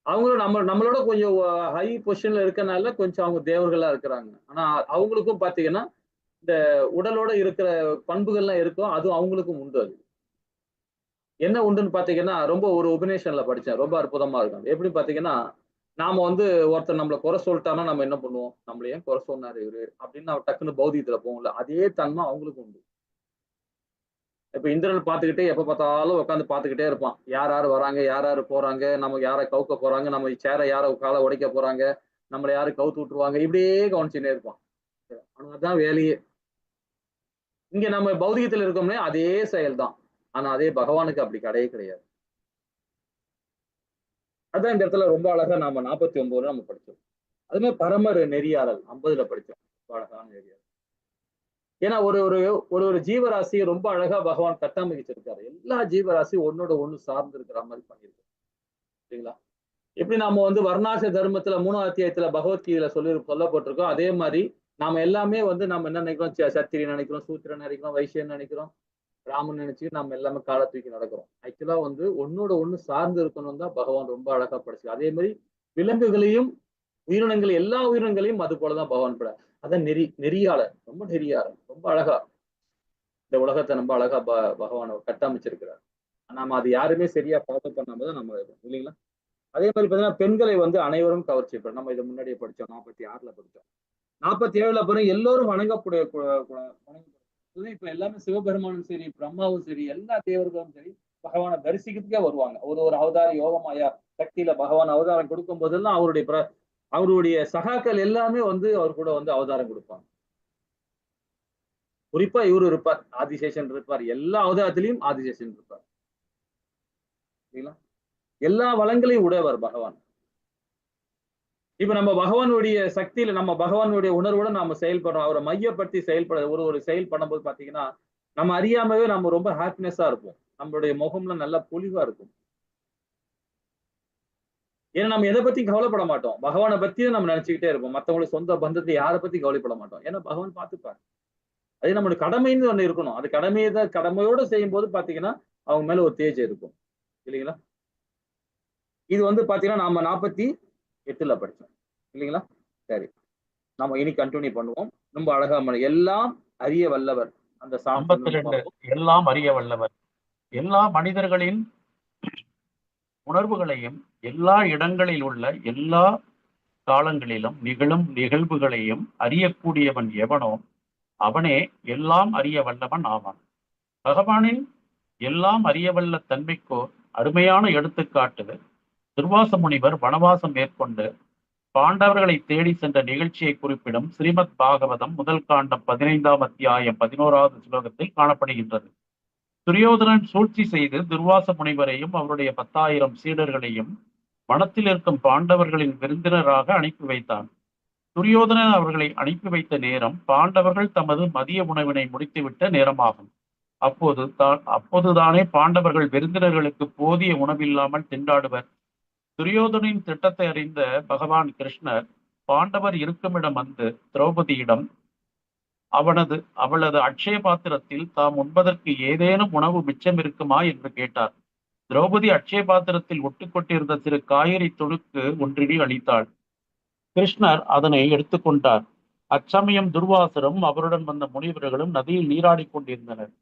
அவங்களும் நம்மளோட கொஞ்சம் ஹை பொசிஷன்ல இருக்கனால கொஞ்சம் அவங்க தேவர்களா இருக்கிறாங்க. ஆனா அவங்களுக்கும் பாத்தீங்கன்னா இந்த உடலோட இருக்கிற பண்புகள்லாம் இருக்கும், அதுவும் அவங்களுக்கும் உண்டு. அது என்ன உண்டுன்னு பாத்தீங்கன்னா, ரொம்ப ஒரு உபநேஷன்ல படிச்சேன், ரொம்ப அற்புதமா இருக்கும். எப்படி பாத்தீங்கன்னா, நாம வந்து ஒருத்தர் நம்மளை குறை சொல்லிட்டான்னா நம்ம என்ன பண்ணுவோம், நம்மள ஏன் குறை சொன்னாரு இவரு அப்படின்னு நம்ம டக்குன்னு பௌதிகத்துல போவோம்ல, அதே தன்மை அவங்களுக்கும் உண்டு. இப்ப இந்திரன் பார்த்துக்கிட்டே எப்ப பார்த்தாலும் உட்காந்து பார்த்துக்கிட்டே இருப்பான். யார் யாரு வராங்க, யார் யாரு போறாங்க, நமக்கு யாரை கவுக்க போறாங்க, நம்ம சேரை யாரை காலை உடைக்க போறாங்க, நம்மளை யாரு கவுத்து விட்டுருவாங்க, இப்படியே கவனிச்சுட்டே இருப்பான். ஆனா அதான் வேலையே. இங்க நம்ம பௌதிகத்துல இருக்கோம்னே அதே செயல் தான். ஆனா அதே பகவானுக்கு அப்படி கிடையவே கிடையாது. அதான் இந்த இடத்துல ரொம்ப அழகா நாம 49 நம்ம படிச்சோம். அது மாதிரி பரமர் நெறியாளர் 50 படிச்சோம். ரொம்ப அழகான நெறியாளர். ஏன்னா ஒரு ஒரு ஒரு ஒரு ஜீவராசியை ரொம்ப அழகா பகவான் கட்டமைச்சிருக்காரு. எல்லா ஜீவராசியும் ஒன்னோட ஒண்ணு சார்ந்து இருக்கிற மாதிரி பண்ணியிருக்காரு. சரிங்களா? எப்படி நாம வந்து வர்ணாச தர்மத்துல 3ஆம் அத்தியாயத்துல பகவத்கீதையில சொல்லப்பட்டிருக்கோம், அதே மாதிரி நாம எல்லாமே வந்து நம்ம என்ன நினைக்கிறோம், சத்திரியன் நினைக்கிறோம், சூத்திரன் நினைக்கிறோம், வைசியன் நினைக்கிறோம், ராமன் நினைச்சு நம்ம எல்லாமே காலை தூக்கி நடக்கிறோம். ஆக்சுவலா வந்து ஒன்னோட ஒண்ணு சார்ந்து இருக்கணும் தான் பகவான் ரொம்ப அழகா படிச்சு. அதே மாதிரி விலங்குகளையும் உயிரினங்கள் எல்லா உயிரினங்களையும் அது போலதான் பகவான் பட. அதான் நெறியாளர், ரொம்ப நெறியாளர், ரொம்ப அழகா இந்த உலகத்தை ரொம்ப அழகா பகவான் கட்டமைச்சிருக்கிறார். நாம அது யாருமே சரியா ஃபாலோ பண்ணாம தான் நம்ம இருக்கோம் இல்லைங்களா? அதே மாதிரி பாத்தீங்கன்னா பெண்களை வந்து அனைவரும் கவர்ச்சி. நம்ம இதை முன்னாடியே படிச்சோம், 46ல படிச்சோம். 47ல பாருங்க, எல்லோரும் வணங்கக்கூடிய இப்ப எல்லாமே சிவபெருமானும் சரி, பிரம்மாவும் சரி, எல்லா தேவர்களும் சரி, பகவானை தரிசிக்கிறதுக்கே வருவாங்க. ஒரு ஒரு அவதார யோகமாயா சக்தியில பகவான் அவதாரம் கொடுக்கும் போதெல்லாம் அவருடைய சகாக்கள் எல்லாமே வந்து அவர் கூட வந்து அவதாரம் கொடுப்பாங்க. குறிப்பா இவரு இருப்பார், ஆதிசேஷன் இருப்பார். எல்லா அவதாரத்திலையும் ஆதிசேஷன் இருப்பார். சரிங்களா? எல்லா வளங்களையும் உடையவர் பகவான். இப்ப நம்ம பகவானுடைய சக்தியில, நம்ம பகவானுடைய உணர்வோட நாம செயல்படுறோம். அவரை மையப்படுத்தி செயல்பட ஒரு ஒரு செயல் பண்ணும்போது பாத்தீங்கன்னா நம்ம அறியாமவே நம்ம ரொம்ப ஹாப்பினஸா இருப்போம். நம்மளுடைய முகம்லாம் நல்லா பொலிவா இருக்கும். ஏன்னா நம்ம எதை பத்தியும் கவலைப்பட மாட்டோம். பகவானை பத்தியும் நம்ம நினைச்சுக்கிட்டே இருப்போம். மத்தவங்களுக்கு சொந்த பந்தத்தை யாரை பத்தி கவலைப்பட மாட்டோம். ஏன்னா பகவான் பார்த்துப்பார். அதே நம்மளுடைய கடமைன்னு ஒண்ணு இருக்கணும். அது கடமையை தான் கடமையோட செய்யும் போது பாத்தீங்கன்னா அவங்க மேல ஒரு தேஜ் இருக்கும், இல்லைங்களா? இது வந்து பாத்தீங்கன்னா நாம 48ல படிச்சோம், இல்லைங்களா? சரி, நாம இனி கண்டினியூ பண்ணுவோம். ரொம்ப அழகா எல்லாம் அறிய வல்லவர். அந்த சாங்
52. எல்லாம் அறிய வல்லவர். எல்லா மனிதர்களின் உணர்வுகளையும் எல்லா இடங்களில் உள்ள எல்லா காலங்களிலும் நிகழும் நிகழ்வுகளையும் அறியக்கூடியவன் எவனோ அவனே எல்லாம் அறிய வல்லவன் ஆவான். பகவானின் எல்லாம் அறியவல்ல தன்மைக்கோ அருமையான எடுத்துக்காட்டு துர்வாச முனிவர் வனவாசம் மேற்கொண்டு பாண்டவர்களை தேடி சென்ற நிகழ்ச்சியை குறிப்பிடும் ஸ்ரீமத் பாகவதம் முதல் காண்டம் 15ஆம் அத்தியாயம் 11வது ஸ்லோகத்தில் காணப்படுகின்றது. துரியோதனன் சூழ்ச்சி செய்து துர்வாச முனிவரையும் அவருடைய 10,000 சீடர்களையும் வனத்தில் இருக்கும் பாண்டவர்களின் விருந்தினராக அனுப்பி வைத்தான். துரியோதனன் அவர்களை அனுப்பி வைத்த நேரம் பாண்டவர்கள் தமது மதிய உணவினை முடித்துவிட்ட நேரமாகும். அப்போதுதானே பாண்டவர்கள் விருந்தினர்களுக்கு போதிய உணவில்லாமல் திண்டாடுவர். துரியோதனின் திட்டத்தை அறிந்த பகவான் கிருஷ்ணர் பாண்டவர் இருக்குமிடம் வந்து திரௌபதியிடம் அவளது அட்சய பாத்திரத்தில் தாம் உண்பதற்கு ஏதேனும் உணவு மிச்சம் இருக்குமா என்று கேட்டார். திரௌபதி அட்சய பாத்திரத்தில் ஒட்டுக்கொண்டிருந்த சிறு காய்கறி துணுக்கு ஒன்றினை அளித்தாள். கிருஷ்ணர் அதனை எடுத்துக்கொண்டார். அச்சமயம் துர்வாசரும் அவருடன் வந்த முனிவர்களும் நதியில் நீராடி கொண்டிருந்தனர்.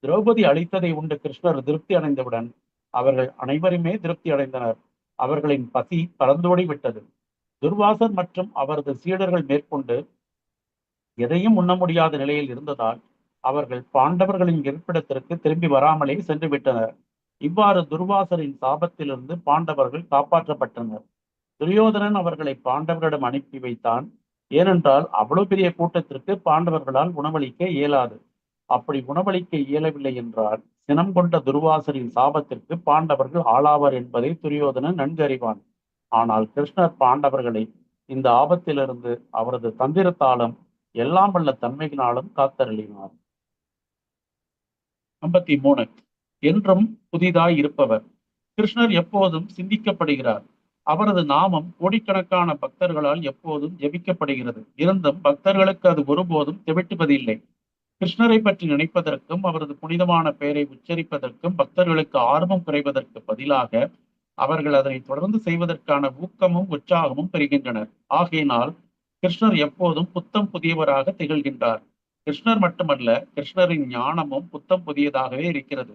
திரௌபதி அளித்ததை உண்டு கிருஷ்ணர் திருப்தி அடைந்தவுடன் அவர்கள் அனைவருமே திருப்தி அடைந்தனர். அவர்களின் பசி பறந்தோடி விட்டது. துர்வாசர் மற்றும் அவரது சீடர்கள் மேற்கொண்டு எதையும் உண்ண முடியாத நிலையில் இருந்ததால் அவர்கள் பாண்டவர்களின் இருப்பிடத்திற்கு திரும்பி வராமலே சென்று விட்டனர். இவ்வாறு துர்வாசரின் சாபத்திலிருந்து பாண்டவர்கள் காப்பாற்றப்பட்டனர். துரியோதனன் அவர்களை பாண்டவர்களிடம் அனுப்பி வைத்தான். ஏனென்றால் அவ்வளவு பெரிய கூட்டத்திற்கு பாண்டவர்களால் உணவளிக்க இயலாது. அப்படி உணவளிக்க இயலவில்லை என்றால் சினம் கொண்ட துர்வாசரின் சாபத்திற்கு பாண்டவர்கள் ஆளாவர் என்பதை துரியோதனன் நன்கு அறிவான். ஆனால் கிருஷ்ணர் பாண்டவர்களை இந்த ஆபத்திலிருந்து அவரது தந்திரத்தாலும் எல்லாம் வல்ல தன்மையினாலும் காத்தருளினார். 53. என்றும் புதிதாய் இருப்பவர். கிருஷ்ணர் எப்போதும் சிந்திக்கப்படுகிறார். அவரது நாமம் கோடிக்கணக்கான பக்தர்களால் எப்போதும் ஜெபிக்கப்படுகிறது. இருந்தும் பக்தர்களுக்கு அது ஒருபோதும் தெவிட்டுவதில்லை. கிருஷ்ணரை பற்றி நினைப்பதற்கும் அவரது புனிதமான பெயரை உச்சரிப்பதற்கும் பக்தர்களுக்கு ஆர்வம் குறைவதற்கு பதிலாக அவர்கள் அதனை தொடர்ந்து செய்வதற்கான ஊக்கமும் உற்சாகமும் பெறுகின்றனர். ஆகையினால் கிருஷ்ணர் எப்போதும் புத்தம் புதியவராக திகழ்கின்றார். கிருஷ்ணர் மட்டுமல்ல, கிருஷ்ணரின் ஞானமும் புத்தம் புதியதாகவே இருக்கிறது.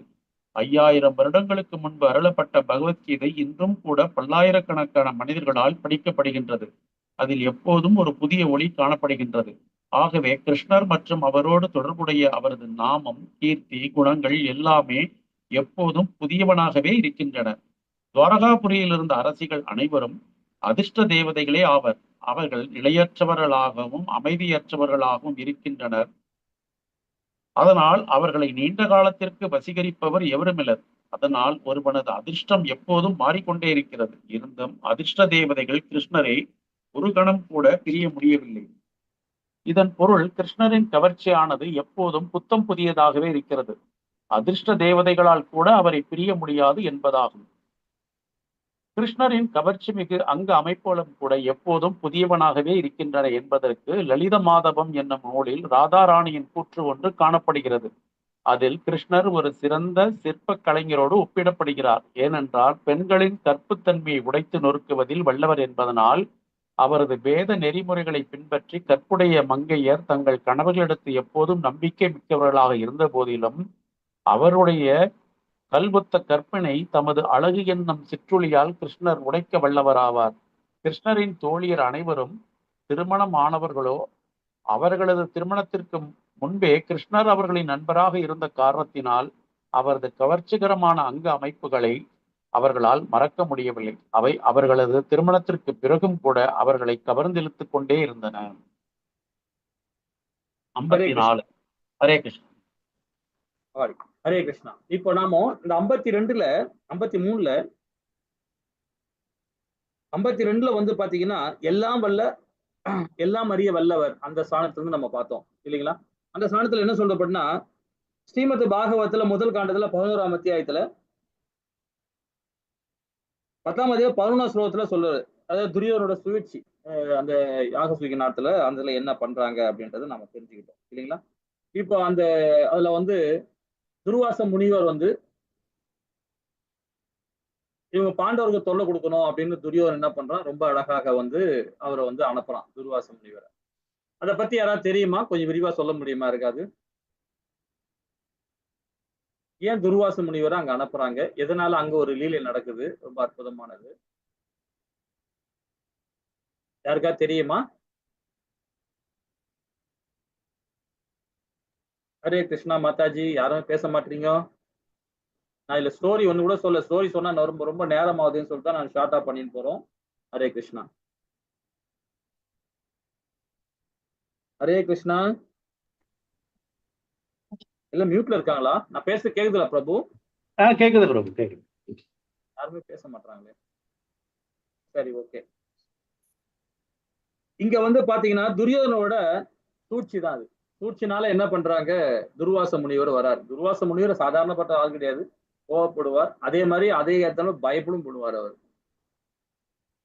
5000 வருடங்களுக்கு முன்பு அருளப்பட்ட பகவத்கீதை இன்றும் கூட பல்லாயிரக்கணக்கான மனிதர்களால் படிக்கப்படுகின்றது. அதில் எப்போதும் ஒரு புதிய ஒளி காணப்படுகின்றது. ஆகவே கிருஷ்ணர் மற்றும் அவரோடு தொடர்புடைய அவரது நாமம், கீர்த்தி, குணங்கள் எல்லாமே எப்போதும் புதியவனாகவே இருக்கின்றன. துவாரகாபுரியில் இருந்த அரசிகள் அனைவரும் அதிர்ஷ்ட தேவதைகளே ஆவர். அவர்கள் நிலையற்றவர்களாகவும் அமைதியற்றவர்களாகவும் இருக்கின்றனர். அதனால் அவர்களை நீண்ட காலத்திற்கு வசீகரிப்பவர் எவருமில்லர். அதனால் ஒருவனது அதிர்ஷ்டம் எப்போதும் மாறிக்கொண்டே இருக்கிறது. இருந்தும் அதிர்ஷ்ட தேவதைகள் கிருஷ்ணரை ஒரு கணம் கூட பிரிய முடியவில்லை. இதன் பொருள், கிருஷ்ணரின் கவர்ச்சியானது எப்போதும் புத்தம் புதியதாகவே இருக்கிறது. அதிர்ஷ்ட தேவதைகளால் கூட அவரை பிரிய முடியாது என்பதாகும். கிருஷ்ணரின் கவர்ச்சி மிகு அங்க அமைப்புகளும் கூட எப்போதும் புதியவனாகவே இருக்கின்றன என்பதற்கு லலித மாதவம் என்னும் நூலில் ராதாராணியின் கூற்று ஒன்று காணப்படுகிறது. அதில் கிருஷ்ணர் ஒரு சிறந்த சிற்ப கலைஞரோடு ஒப்பிடப்படுகிறார். ஏனென்றால் பெண்களின் கற்புத்தன்மையை உடைத்து நொறுக்குவதில் வல்லவர் என்பதனால் அவரது வேத நெறிமுறைகளை பின்பற்றி கற்புடைய மங்கையர் தங்கள் கணவர்களிடத்து எப்போதும் நம்பிக்கை மிக்கவர்களாக இருந்த போதிலும் அவருடைய கல்வொத்த கற்பினை தமது அழகு என்னும் சிற்றுளியால் கிருஷ்ணர் உடைக்க வல்லவராவார். கிருஷ்ணரின் தோழியர் அனைவரும் திருமணம் ஆனவர்களோ அவர்களது திருமணத்திற்கு முன்பே கிருஷ்ணர் அவர்களின் நண்பராக இருந்த காரணத்தினால் அவரது கவர்ச்சிகரமான அங்க அமைப்புகளை அவர்களால் மறக்க முடியவில்லை. அவை அவர்களது திருமணத்திற்கு பிறகும் கூட அவர்களை கவர்ந்திழுத்துக் கொண்டே இருந்தன. 54. ஹரே கிருஷ்ணா.
ஹரே கிருஷ்ணா. இப்போ நாம இந்த 52ல 53ல 52ல வந்து பாத்தீங்கன்னா எல்லாம் வல்ல எல்லாம் அறிய வல்லவர் அந்த ஸ்தானத்துல இருந்து நம்ம பார்த்தோம் இல்லைங்களா? அந்த ஸ்தானத்துல என்ன சொல்லப்படுனா, ஸ்ரீமத் பாகவத்துல முதல் காண்டத்துல 11ஆம் அத்தியாயத்துல 10ஆம் அத்தியாயம் 11ஆம் ஸ்லோகத்துல சொல்றாரு. அதாவது துரியோனோட சுழற்சி அந்த யாக சுகி நாட்டுல அதுல என்ன பண்றாங்க அப்படின்றத நாம தெரிஞ்சுக்கிட்டோம் இல்லைங்களா? இப்போ அந்த அதுல வந்து துர்வாச முனிவர் வந்து இவங்க பாண்டவருக்கு தொல்லை கொடுக்கணும் அப்படின்னு துரியோதனன் என்ன பண்றான், ரொம்ப அழகாக வந்து அவரை வந்து அனுப்புறான் துர்வாச முனிவரை. அதை பத்தி யாராவது தெரியுமா? கொஞ்சம் விரிவா சொல்ல முடியுமா? இருக்காது. ஏன் துர்வாச முனிவரை அங்க அனுப்புறாங்க? எதனால அங்க ஒரு லீலை நடக்குது? ரொம்ப அற்புதமானது. யாருக்கா தெரியுமா? ஹரே கிருஷ்ணா மாதாஜி, யாரும் பேச மாட்டீங்க. நான் இதுல ஸ்டோரி ஒண்ணு கூட சொல்ல, ஸ்டோரி சொன்னா ரொம்ப ரொம்ப நேரம் ஆகுதுன்னு சொல்லிட்டு நான் ஷார்ட்டா பண்ணிட்டு போறோம். ஹரே கிருஷ்ணா. ஹரே கிருஷ்ணா. எல்லாம் மியூட்ல இருக்காங்களா? நான் பேச கேக்குதுல பிரபு?
கேக்குது பிரபு, கேக்குது.
யாருமே பேச மாட்டாங்களே. சரி, ஓகே. இங்க வந்து பாத்தீங்கன்னா துரியோதனோட சூழ்ச்சி தான் அது. சூழ்ச்சினால என்ன பண்றாங்க, துர்வாச முனிவர் வராரு. துர்வாச முனிவர் சாதாரணப்பட்ட ஆள் கிடையாது, கோவப்படுவார். அதே மாதிரி அதே இடத்துல பயப்படும் போடுவார். அவர்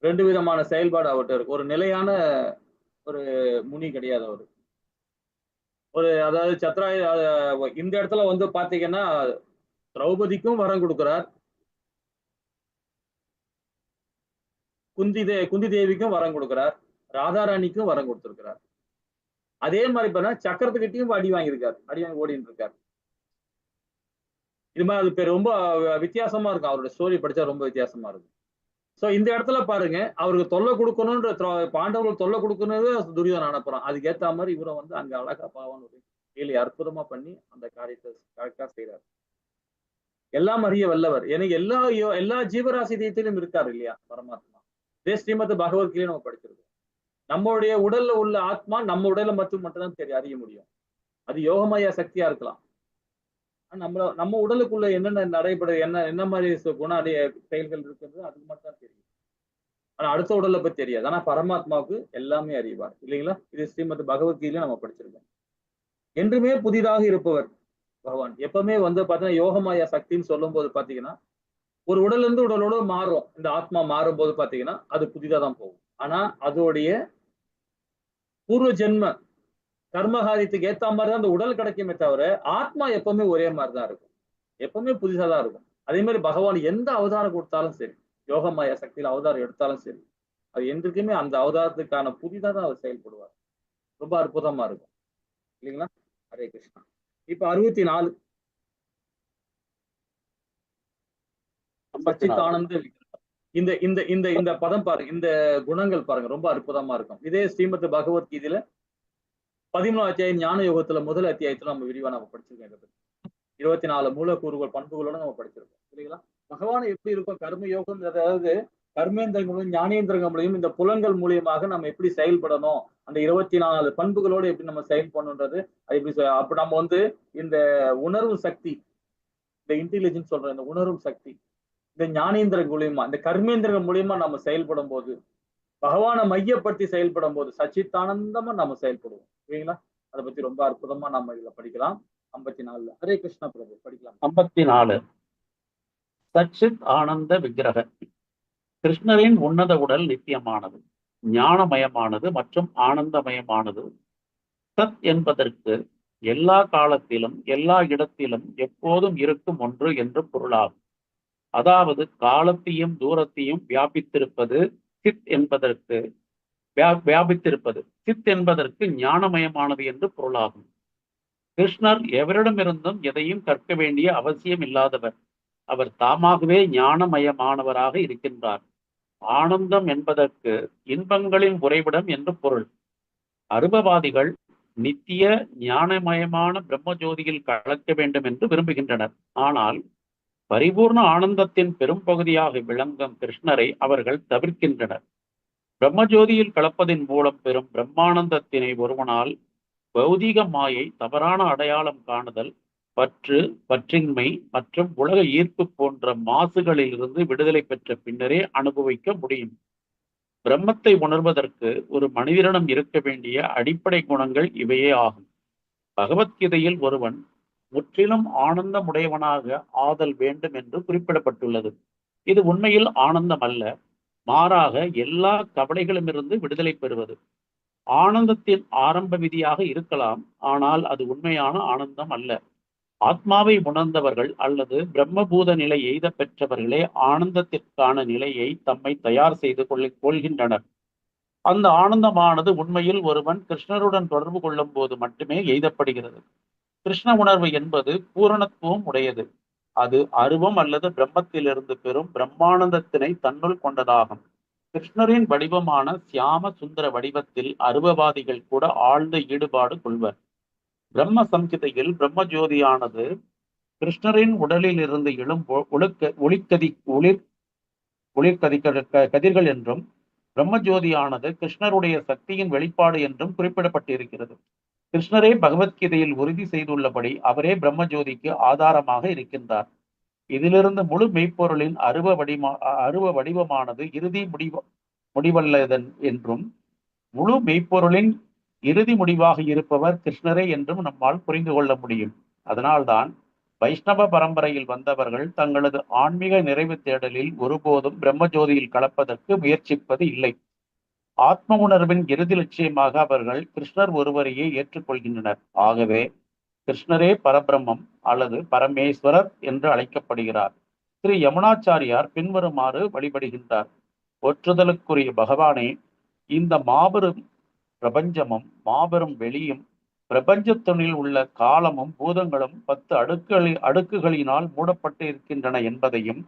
ரெண்டு விதமான செயல்பாடு அவர்கிட்ட இருக்கு. ஒரு நிலையான ஒரு முனி கிடையாது அவரு. ஒரு அதாவது சத்ராய இந்த இடத்துல வந்து பாத்தீங்கன்னா திரௌபதிக்கும் வரம் கொடுக்கிறார், குந்தி தேவிக்கும் வரம் கொடுக்கிறார், ராதாராணிக்கும் வரம் கொடுத்திருக்கிறார். அதே மாதிரி பண்ணா சக்கரத்துக்கிட்டையும் அடி வாங்கியிருக்காரு, அடி வாங்கி ஓடிட்டு இருக்காரு. இது மாதிரி அது பேர் ரொம்ப வித்தியாசமா இருக்கும். அவரோட ஸ்டோரி படிச்சா ரொம்ப வித்தியாசமா இருக்கும். சோ இந்த இடத்துல பாருங்க, அவருக்கு தொல்லை கொடுக்கணும்ன்ற பாண்டவர்கள் தொல்லை கொடுக்கணும்னு துரியோதனன் அனுப்புறான். அதுக்கு ஏத்த மாதிரி இவரை வந்து அங்க அழகா பாவன் ஒரு வேலையை அற்புதமா பண்ணி அந்த காரியத்தை கரெக்டா செய்யறாரு. எல்லாம் அறிய வல்லவர். எனக்கு எல்லா எல்லா ஜீவராசி தெய்வத்திலும் இருக்காரு இல்லையா பரமாத்மா. இதே ஸ்ரீமத் பகவத்கீதையில நம்ம படிச்சிருக்கோம். நம்மளுடைய உடல்ல உள்ள ஆத்மா நம்ம உடல்ல மட்டும்தான் தெரிய அறிய முடியும். அது யோகமய சக்தியா இருக்கலாம். நம்ம நம்ம உடலுக்குள்ள என்னென்ன நடைபெற என்ன என்ன மாதிரி குண அடைய செயல்கள் இருக்கிறது அதுக்கு மட்டும் தான் தெரியும். ஆனா அடுத்த உடலை பத்தி தெரியாது. ஆனா பரமாத்மாவுக்கு எல்லாமே அறிவார் இல்லைங்களா? இது ஸ்ரீமத் பகவத்கீதையில நம்ம படிச்சிருக்கோம். என்றுமே புதிதாக இருப்பவர் பகவான். எப்பவுமே வந்து பாத்தீங்கன்னா யோகமாயா சக்தின்னு சொல்லும் போது பாத்தீங்கன்னா ஒரு உடல்ல இருந்து உடலோட மாறும். இந்த ஆத்மா மாறும் போது பாத்தீங்கன்னா அது புதிதா தான் போகும். ஆனா அதோடைய பூர்வ ஜென்ம கர்மகாரியத்துக்கு ஏத்த மாதிரிதான் அந்த உடல் கிடைக்குமே தவிர ஆத்மா எப்பவுமே ஒரே மாதிரிதான் இருக்கும், எப்பவுமே புதுசாக தான் இருக்கும். அதே மாதிரி பகவான் எந்த அவதாரம் கொடுத்தாலும் சரி, யோகமாயா சக்தியில அவதாரம் எடுத்தாலும் சரி, அது என்றைக்குமே அந்த அவதாரத்துக்கான புதிதாக தான் அவர் செயல்படுவார். ரொம்ப அற்புதமா இருக்கும் இல்லைங்களா? ஹரே கிருஷ்ணா. இப்ப 64 சச்சிதானந்த இந்த இந்த இந்த இந்த பதம் பாருங்க, இந்த குணங்கள் பாருங்க, ரொம்ப அற்புதமா இருக்கும். இதே ஸ்ரீமத் பகவத்கீதையில 13 அத்தியாயம் ஞான யோகத்துல முதல் அத்தியாயத்துல நம்ம விரிவா நம்ம படிச்சிருக்கோம். இதை பத்தி 24 மூலக்கூறுகள் பண்புகளோட நம்ம படிச்சிருக்கோம் இல்லைங்களா? பகவான் எப்படி இருக்கும் கர்ம யோகம், அதாவது கர்மேந்திரங்களும் ஞானேந்திரங்களையும் இந்த புலன்கள் மூலியமாக நம்ம எப்படி செயல்படணும், அந்த 24 பண்புகளோடு எப்படி நம்ம செயல்படணுன்றது அது எப்படி. அப்ப நம்ம வந்து இந்த உணர்வு சக்தி, இந்த இன்டெலிஜென்ஸ் சொல்ற இந்த உணர்வு சக்தி, இந்த ஞானேந்திரங்கள் மூலியமா இந்த கர்மேந்திரங்கள் மூலியமா நம்ம செயல்படும் போது, பகவானை மையப்படுத்தி செயல்படும் போது சச்சித்தானந்தமா நம்ம செயல்படுவோம் இல்லைங்களா? அதை பத்தி ரொம்ப அற்புதமா நம்ம இதுல படிக்கலாம். 54. ஹரே கிருஷ்ணா பிரபு படிக்கலாம்.
54. சச்சித் ஆனந்த விக்கிரக. கிருஷ்ணரின் உன்னத உடல் நித்தியமானது, ஞானமயமானது மற்றும் ஆனந்தமயமானது. சத் என்பதற்கு எல்லா காலத்திலும் எல்லா இடத்திலும் எப்போதும் இருக்கும் ஒன்று என்று பொருளாகும். அதாவது காலத்தையும் தூரத்தையும் வியாபித்திருப்பது சித் என்பதற்கு வியாபித்திருப்பது சித் என்பதற்கு ஞானமயமானது என்று பொருளாகும். கிருஷ்ணர் எவரிடமிருந்தும் எதையும் கற்க வேண்டிய அவசியம் இல்லாதவர். அவர் தாமாகவே ஞானமயமானவராக இருக்கின்றார். ஆனந்தம் என்பதற்கு இன்பங்களின் உறைவிடம் என்று பொருள். அருவவாதிகள் நித்திய ஞானமயமான பிரம்மஜோதியில் கலக்க வேண்டும் என்று விரும்புகின்றனர். ஆனால் பரிபூர்ண ஆனந்தத்தின் பெரும் பகுதியாக விளங்கும் கிருஷ்ணரை அவர்கள் தவிர்க்கின்றனர். பிரம்மஜோதியில் கலப்பதின் மூலம் பெறும் பிரம்மானந்தத்தினை ஒருவனால் பௌதீக மாயை, தவறான அடையாளம் காணுதல், பற்று, பற்றின்மை மற்றும் உலக ஈர்ப்பு போன்ற மாசுகளிலிருந்து விடுதலை பெற்ற பின்னரே அனுபவிக்க முடியும். பிரம்மத்தை உணர்வதற்கு ஒரு மனிதனிடம் இருக்க வேண்டிய அடிப்படை குணங்கள் இவையே ஆகும். பகவத்கீதையில் ஒருவன் முற்றிலும் ஆனந்தமுடையவனாக ஆதல் வேண்டும் என்று குறிப்பிடப்பட்டுள்ளது. இது உண்மையில் ஆனந்தம் அல்ல, மாறாக எல்லா கவலைகளிலிருந்து விடுதலை பெறுவது. ஆனந்தத்தின் ஆரம்ப விதியாக இருக்கலாம், ஆனால் அது உண்மையான ஆனந்தம் அல்ல. ஆத்மாவை உணர்ந்தவர்கள் அல்லது பிரம்மபூத நிலை எய்த பெற்றவர்களே ஆனந்தத்திற்கான நிலையை தம்மை தயார் செய்து கொள்கின்றனர். அந்த ஆனந்தமானது உண்மையில் ஒருவன் கிருஷ்ணருடன் தொடர்பு கொள்ளும் போது மட்டுமே எய்தப்படுகிறது. கிருஷ்ண உணர்வு என்பது பூரணத்துவம் உடையது. அது அருவம் அல்லது பிரம்மத்திலிருந்து பெறும் பிரம்மானந்தத்தினை தன்னுள் கொண்டதாகும். கிருஷ்ணரின் வடிவமான சியாம சுந்தர வடிவத்தில் அருவவாதிகள் கூட ஆழ்ந்த ஈடுபாடு கொள்வர். பிரம்ம சம்ஹிதையில் பிரம்மஜோதியானது கிருஷ்ணரின் உடலில் இருந்து எழும் ஒழுக்க ஒளிக்கதி ஒளிர் ஒளிர்கதி கதிர்கள் என்றும், பிரம்மஜோதியானது கிருஷ்ணருடைய சக்தியின் வெளிப்பாடு என்றும் குறிப்பிடப்பட்டிருக்கிறது. கிருஷ்ணரே பகவத்கீதையில் உறுதி செய்துள்ளபடி அவரே பிரம்மஜோதிக்கு ஆதாரமாக இருக்கின்றார். இதிலிருந்து முழு மெய்ப்பொருளின் அருவ வடிவமானது இறுதி முடிவல்லதன் என்றும், முழு மெய்ப்பொருளின் இறுதி முடிவாக இருப்பவர் கிருஷ்ணரே என்றும் நம்மால் புரிந்து கொள்ள முடியும். அதனால்தான் வைஷ்ணவ பரம்பரையில் வந்தவர்கள் தங்களது ஆன்மீக நிறைவு தேடலில் ஒருபோதும் பிரம்மஜோதியில் கலப்பதற்கு முயற்சிப்பது இல்லை. ஆத்ம உணர்வின் இறுதி லட்சியமாக அவர்கள் கிருஷ்ணர் ஒருவரையே ஏற்றுக்கொள்கின்றனர். ஆகவே கிருஷ்ணரே பரபிரம்மம் அல்லது பரமேஸ்வரர் என்று அழைக்கப்படுகிறார். ஸ்ரீ யமுனாச்சாரியார் பின்வருமாறு வழிபடுகின்றார். ஒற்றுதலுக்குரிய பகவானே, இந்த மாபெரும் பிரபஞ்சமும் மாபெரும் வெளியும் பிரபஞ்சத்துணில் உள்ள காலமும் பூதங்களும் 10 அடுக்குகளினால் மூடப்பட்டு இருக்கின்றன என்பதையும்,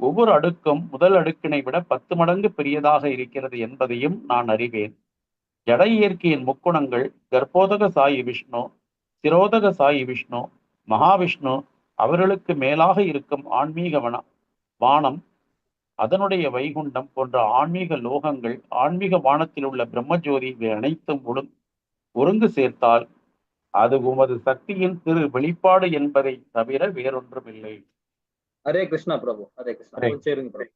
ஒவ்வொரு அடுக்கும் முதல் அடுக்கினை விட 10 மடங்கு பெரியதாக இருக்கிறது என்பதையும் நான் அறிவேன். ஜட இயற்கையின் முக்குணங்கள் கர்ப்போதக சாயி விஷ்ணு, சிரோதக சாயி விஷ்ணு, மகாவிஷ்ணு அவர்களுக்கு மேலாக இருக்கும் ஆன்மீக வானம், அதனுடைய வைகுண்டம் போன்ற ஆன்மீக லோகங்கள், ஆன்மீக வானத்தில் உள்ள பிரம்மஜோதி இவை அனைத்தும் ஒருங்கு சேர்த்தால் அது உமது சக்தியின் திரு வெளிப்பாடு என்பதை தவிர வேறொன்றுமில்லை.
ஹரே கிருஷ்ணா பிரபு, ஹரே கிருஷ்ணா. சரிங்க பிரபு.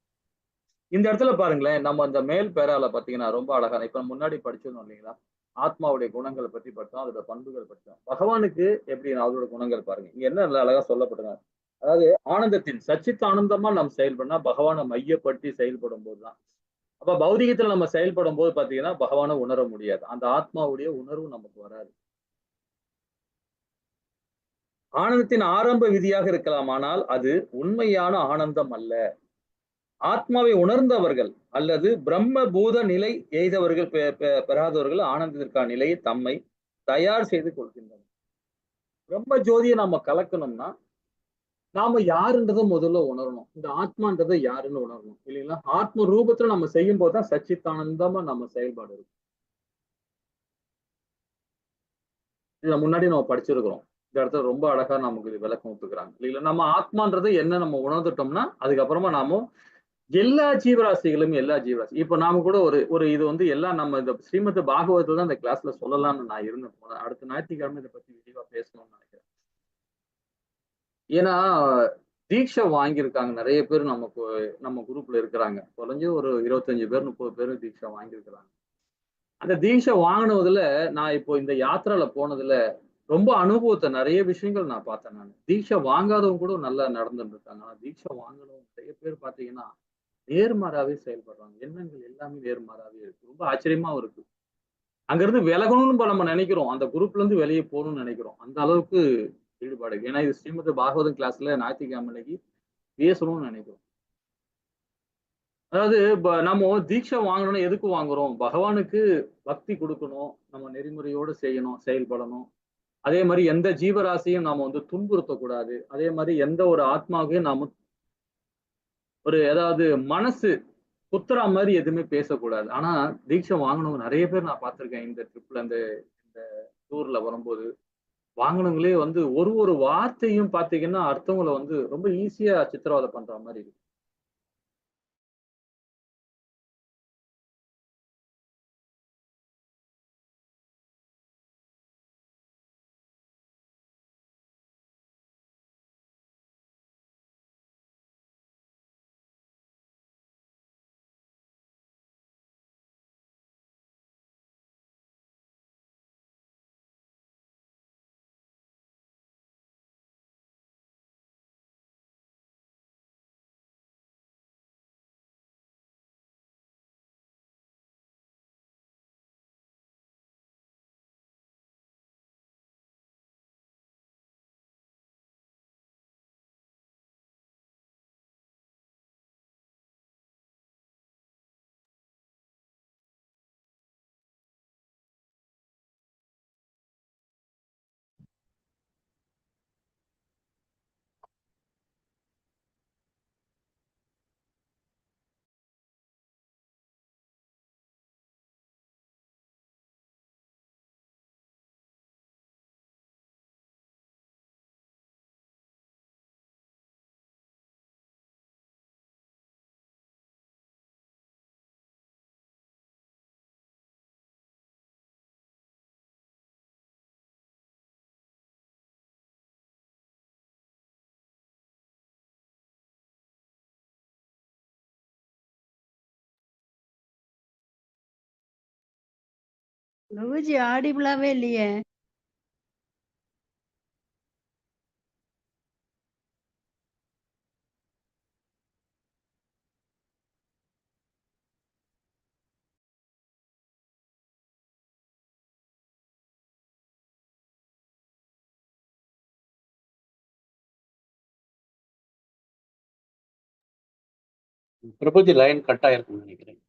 இந்த இடத்துல பாருங்களேன், நம்ம அந்த மேல் பேரால பாத்தீங்கன்னா ரொம்ப அழகான, இப்ப முன்னாடி படிச்சிருந்தோம் இல்லைங்களா, ஆத்மாவுடைய குணங்களை பத்தி படிச்சோம், அதோட பண்புகள் படிச்சோம். பகவானுக்கு எப்படி அவரோட குணங்கள் பாருங்க, இங்க என்ன நல்ல அழகா சொல்லப்பட்டிருக்காங்க. அதாவது ஆனந்தத்தின் சச்சித் ஆனந்தமா நாம் செயல்படனா பகவானை மையப்படுத்தி செயல்படும் போதுதான். அப்ப பௌதிகத்துல நம்ம செயல்படும் போது பாத்தீங்கன்னா பகவானை உணர முடியாது, அந்த ஆத்மாவுடைய உணர்வு நமக்கு வராது. ஆனந்தத்தின் ஆரம்ப விதியாக இருக்கலாம், ஆனால் அது உண்மையான ஆனந்தம் அல்ல. ஆத்மாவை உணர்ந்தவர்கள் அல்லது பிரம்ம பூத நிலை எய்தவர்கள் பெறாதவர்கள் ஆனந்தத்திற்கான நிலையை தம்மை தயார் செய்து கொள்கின்றனர். பிரம்ம ஜோதியை நாம கலக்கணும்னா நாம யாருன்றதை முதல்ல உணரணும். இந்த ஆத்மான்றதை யாருன்னு உணரணும் இல்லைங்களா? ஆத்ம ரூபத்துல நம்ம செய்யும் போதுதான் சச்சித்தானந்தமா நம்ம செயல்பாடு இருக்கும். இதை முன்னாடி நம்ம படிச்சிருக்கிறோம். இந்த இடத்துல ரொம்ப அழகா நமக்கு இது விளக்கம் கொடுத்துக்கிறாங்க இல்லைங்களா? நம்ம ஆத்மான்றது என்ன நம்ம உணர்ந்துட்டோம்னா அதுக்கப்புறமா நாம எல்லா ஜீவராசிகளும் எல்லா ஜீவராசி இப்ப நாம கூட ஒரு ஒரு இது வந்து எல்லாம் நம்ம இந்த ஸ்ரீமத் பாகவதத்துல தான் இந்த கிளாஸ்ல சொல்லலாம்னு நான் இருந்தேன். போனேன். அடுத்த ஞாயிற்றுக்கிழமை இதை பத்தி விரிவா பேசணும்னு நினைக்கிறேன். ஏன்னா தீட்சை வாங்கியிருக்காங்க நிறைய பேர், நமக்கு நம்ம குரூப்ல இருக்கிறாங்க. குறைஞ்சு ஒரு 25 பேர் 30 பேர் தீட்சை வாங்கியிருக்கிறாங்க. அந்த தீட்சை வாங்கினதுல நான் இப்போ இந்த யாத்திரால போனதுல ரொம்ப அனுபவத்தை நிறைய விஷயங்கள் நான் பார்த்தேன். நான் தீட்சை வாங்காதவங்க கூட நல்லா நடந்துட்டு இருக்காங்க. ஆனா தீட்சை வாங்கினவங்க நிறைய பேர் பார்த்தீங்கன்னா நேர்மாறாவே செயல்படுறாங்க. எண்ணங்கள் எல்லாமே நேர்மாறாவே இருக்கு. ரொம்ப ஆச்சரியமாவும் இருக்கு. அங்கிருந்து விலகணும்னு நம்ம நினைக்கிறோம், அந்த குரூப்ல இருந்து வெளியே போகணும்னு நினைக்கிறோம். அந்த அளவுக்கு ஈடுபாடு. ஏன்னா இது ஸ்ரீமத் பாகவதம் கிளாஸ்ல ஞாயிற்றுக்கிழமை அன்னைக்கு பேசணும்னு நினைக்கிறோம். அதாவது நம்ம தீட்சை வாங்கணும்னா எதுக்கு வாங்குறோம்? பகவானுக்கு பக்தி கொடுக்கணும், நம்ம நெறிமுறையோடு செய்யணும், செயல்படணும். அதே மாதிரி எந்த ஜீவராசியும் நாம வந்து துன்புறுத்தக்கூடாது. அதே மாதிரி எந்த ஒரு ஆத்மாவையும் நாம ஒரு அதாவது மனசு குத்துறா மாதிரி எதுவுமே பேசக்கூடாது. ஆனா தீட்சை வாங்கினவங்க நிறைய பேர் நான் பார்த்திருக்கேன் இந்த ட்ரிப்ல, இந்த இந்த டூர்ல வரும்போது வாங்கினவங்களே வந்து ஒரு ஒரு வார்த்தையும் பாத்தீங்கன்னா அர்த்தவங்களை வந்து ரொம்ப ஈஸியா சித்திரவதை பண்ற மாதிரி இருக்கு.
பிரபுஜி ஆடிபிளாவே இல்லையே.
பிரபுஜி லைன் கட் ஆயிருக்கும்னு நினைக்கிறேன்.